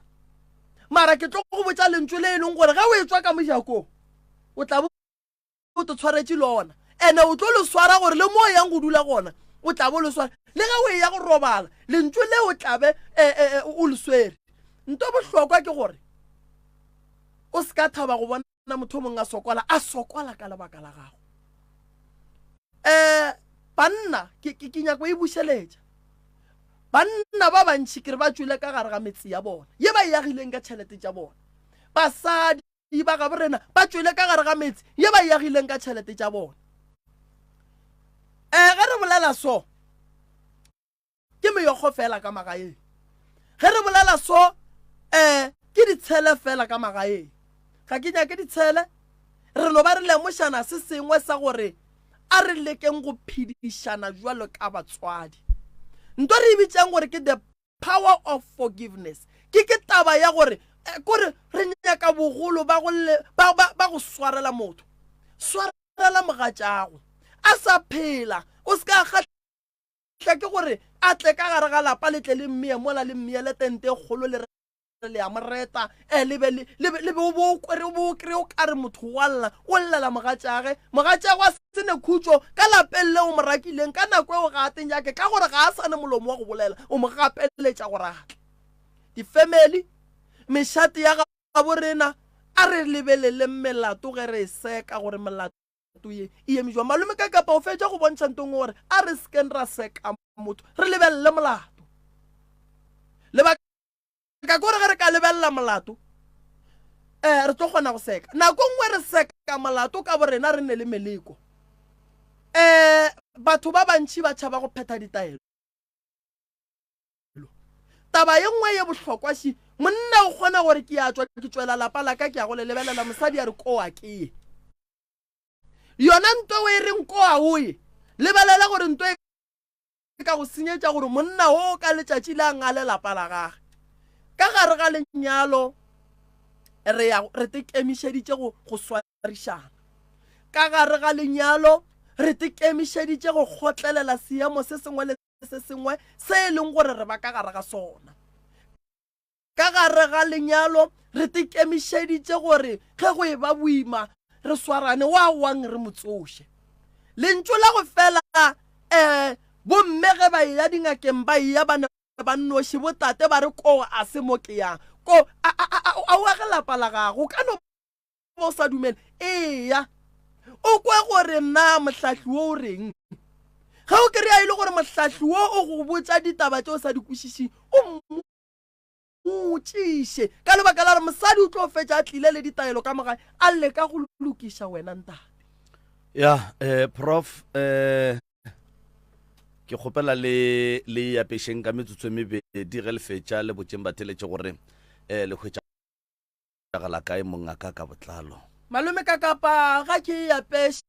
mara ke tlo go botša lentšu le e leng gore ge o e tswa ka mojakong o tla bo o te tshwaretše lona ene o tlo le swara gore le mo o yang go dula gona o tla bo le swara le ge o eya go robala lentšu le o tlabe e, e, e, o le swere. Nto bohlokwa ke gore o se ka thaba go bona motho o mongwe a sokola a sokola ka lebaka la gago. Um banna ke, ke, ke nyako e bušeletša banna ba bantši ke re ba tšwele ka gare ga metse ya bona ye ba e agileng ka tšhelete tša bona basadi ba gabo rena ba tšwele ka gare ga metse ye ba e agileng ka tšhelete tša bona um ge re bolela so ke meyokgo fela ka magaeng ge re bolela so um ke ditshele fela ka magaeng ga ke nyake ditshele re no ba re lemošana se sengwe sa gore a re lekeng go phedišana jwalo ka batswadi nto re e bitsang gore ke the power of forgiveness ke ke taba ya gore eh, kore re nyaka bogolo ba go ba, ba, ba go swarela motho swarela mogatšago a sa phela o se ka kgahla ke gore a tle ka gare ga lapa le tle le mmeye mola le mmeyele tente e kgolo le re le a mo reta um le be le be o bo o kwere o bo o kry o kare motho wa lla o llela mogatšage mogatšage wa se ne khutšo ka lapeng le o mo rakileng ka nako eo ga a teng jake ka gore ga a sa ne molomo wa go bolela o mo gapeletša gore a tle difemeli mešate ya gabo rena a re lebeleleng melato ge re e seka gore melato ye e eme jwang. Malome ka kapa o fetša go bontšha ntong gore a re sekeng ra seka motho re lebelele molato. Lebaka ke gore ge re ka lebelela molato um re tlo kgona go seka. Nako nngwe re seka molato ka borena re ne le meleko. Batho ba bantši ba tšhaba go phetha ditaelo. Taba ye nngwe ye bohlokwa še, monna o kgona gore ke a tšwa ke tšwela lapa la ka ke ya go le lebelela, mosadi a re koa ke ye. Yona nto o e reng koa o ye, lebelela gore nto e ka go senyetša gore monna o ka letšatši le a ngale lapa la gage. Ka gare ga lenyalo re ya re tekemišeditše go go swarišana. Ka gare ga lenyalo re tekemišeditše go kgotlelela seemo se sengwe le se sengwe se e leng gore re ba ka gare ga sona. Ka gare ga lenyalo re tekemišeditše gore ge go e ba boima re swarane wa wang re mo tsoše. Lentšu la go fela um bomme ge ba eya dingakeng ba eya ba ne ba nnoši botate ba re ko a se mo ke yang ko a a o age lapa la gago ka no ba o sa dumele eya o kwe gore na mohlahli wo o reng ge o kry-a e le gore mohlahli wo o go botša ditaba tše o sa di kwešišeng o mmotšiše ka lebaka la gore mosadi o tlo fetša a tlile le ditaelo ka mogae a leka go lokiša wena ntate. Ya eh, prof eh, ke kgopela le le apešeng ka metsotso e mebedi ge le fetša le botšeng batheletše gore eh, le hwetša gala kae mongaka ka botlalo. Malome ka kapa ga ke e apeše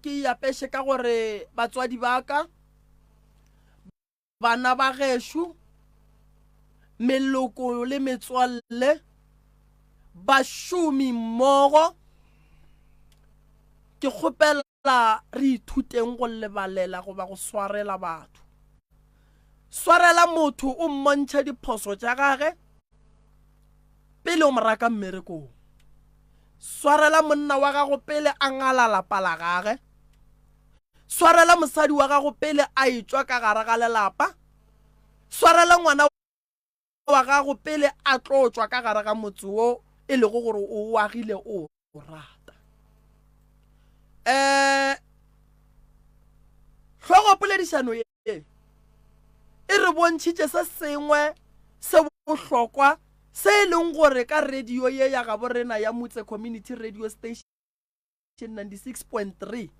ke e apeše ka gore batswadi ba ka bana ba gešo meloko le metswalle bašomi mmogo ke kgopela re ithuteng go lebalela goba go swarela batho. Swarela motho o mmontšhe diphoso tša gage pele o mo raka mmerekong. Swarela monna wa gago pele a ngala lapa la gage. Swarela mosadi wa gago pele a etšwa ka gare ga lelapa. Swarela ngwana wa gago pele a tlo tšwa ka gare ga motse wo e lego gore o o agile o o rata. Um hlogopoledišano ye e re bontšhitše se sengwe se bohlokwa se e leng gore ka radio ye ya gabo rena ya Motse Community Radio Station 96.3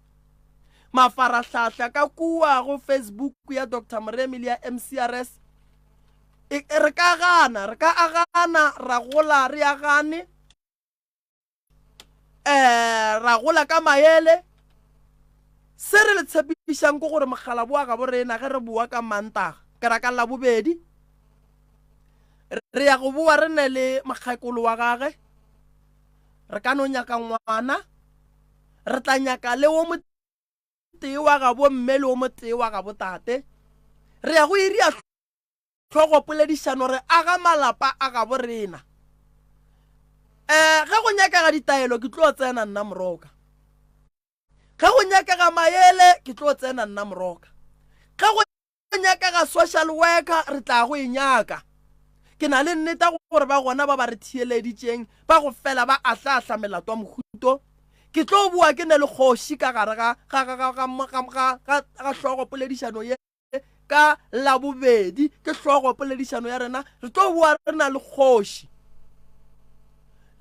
mafarahlahla ka kua go Facebook ya Dr Moremi le ya MCRS e, re ka gana re ka agana ra gola re agane um ra gola ka maele se re le tshepišang ke gore mogala boa gabo rena ge re boa ka mantaga ke ra ka labobedi re ya go boa re ne le mokgekolo wa gage re ka no nyaka ngwana re tla nyaka le wo motee wa gabo mme le wo motee wa gabo tate re ya go iria Hlogopoledišano re aga malapa a gabo rena. Um ge go nyakega ditaelo ke tlo tsena nna moroka. Ge go nyakega maele ke tlo tsena nna moroka. Ge go nyakega social worker re tla go e nyaka. Ke na le nneta gore ba gona ba ba re theeleditšeng ba go fela ba ahlaahla melato ya mohuto. Ke tlo boa ke ne le kgoši ka gare ga ga ga ga ga ga ga ga hlogopoledišano ye. Ka Labobedi ke hlogo poledišano ya rena, re tlo boa re na le kgoši.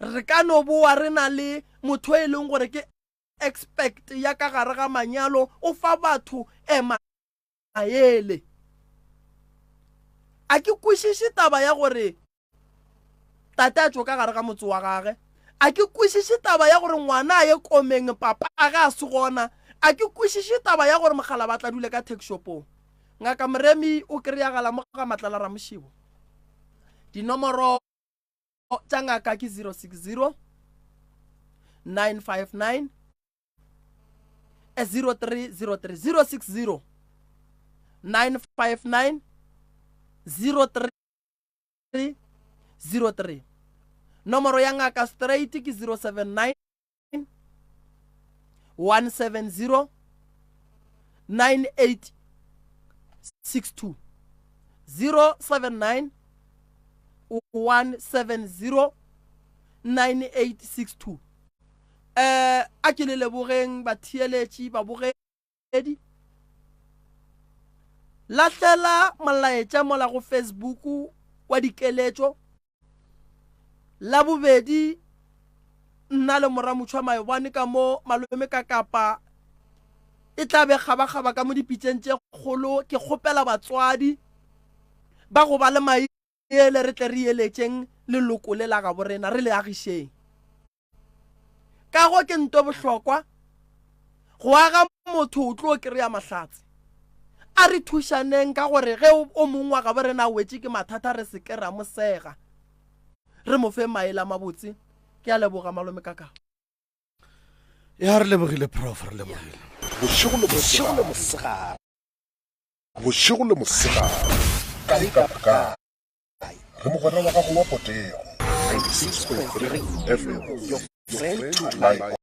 Re ka no boa re na le motho e leng gore ke expect ya ka gare ga manyalo, o fa batho maele. A ke kwešiše taba ya gore Tate a tšwe ka gare ga motse wa gage. A ke kwešiše taba ya gore ngwana a ye komeng papa ge a se gona. A ke kwešiše taba ya gore mokgalabje a tla dule ka thekšopong. Ngaka Moremi o kry-agala mo ga Matlala Ramošibo. Dinomoro tša ngaka ke 060 959 0303 060 959 03 03. Nomoro ya ngaka straight ke 079 170 9862. 079 170 9862. Eh a ke le lebogeng batheeletši babogedi. Lahlela molaetša mola go Facebook wa dikeletšo. Labobedi, nna le Moramutšhwa Maebwane ka mo Malome ka Kapa. E tla be kgabakgaba ka mo dipitšeng tše kgolo. Ke kgopela batswadi ba go ba le maele re tle re eletšeng leloko le la gabo rena, re le agišeng. Kago ke nto bohlokwa. Go aga motho o tlo kry-a mahlatse. A re thušaneng ka gore ge o mongwe wa gabo rena a wetše ke mathata re se ke ra mo sega. Re mo fe maele a mabotse. Ke a leboga malome Kakao. Ya re lebogile prof, re lebogile. Bošego le mosegare. Bošego le mosegare. Kae kapa kae. Re mogwera wa gago wa potego. 96.3 FM. Your friend to rely on.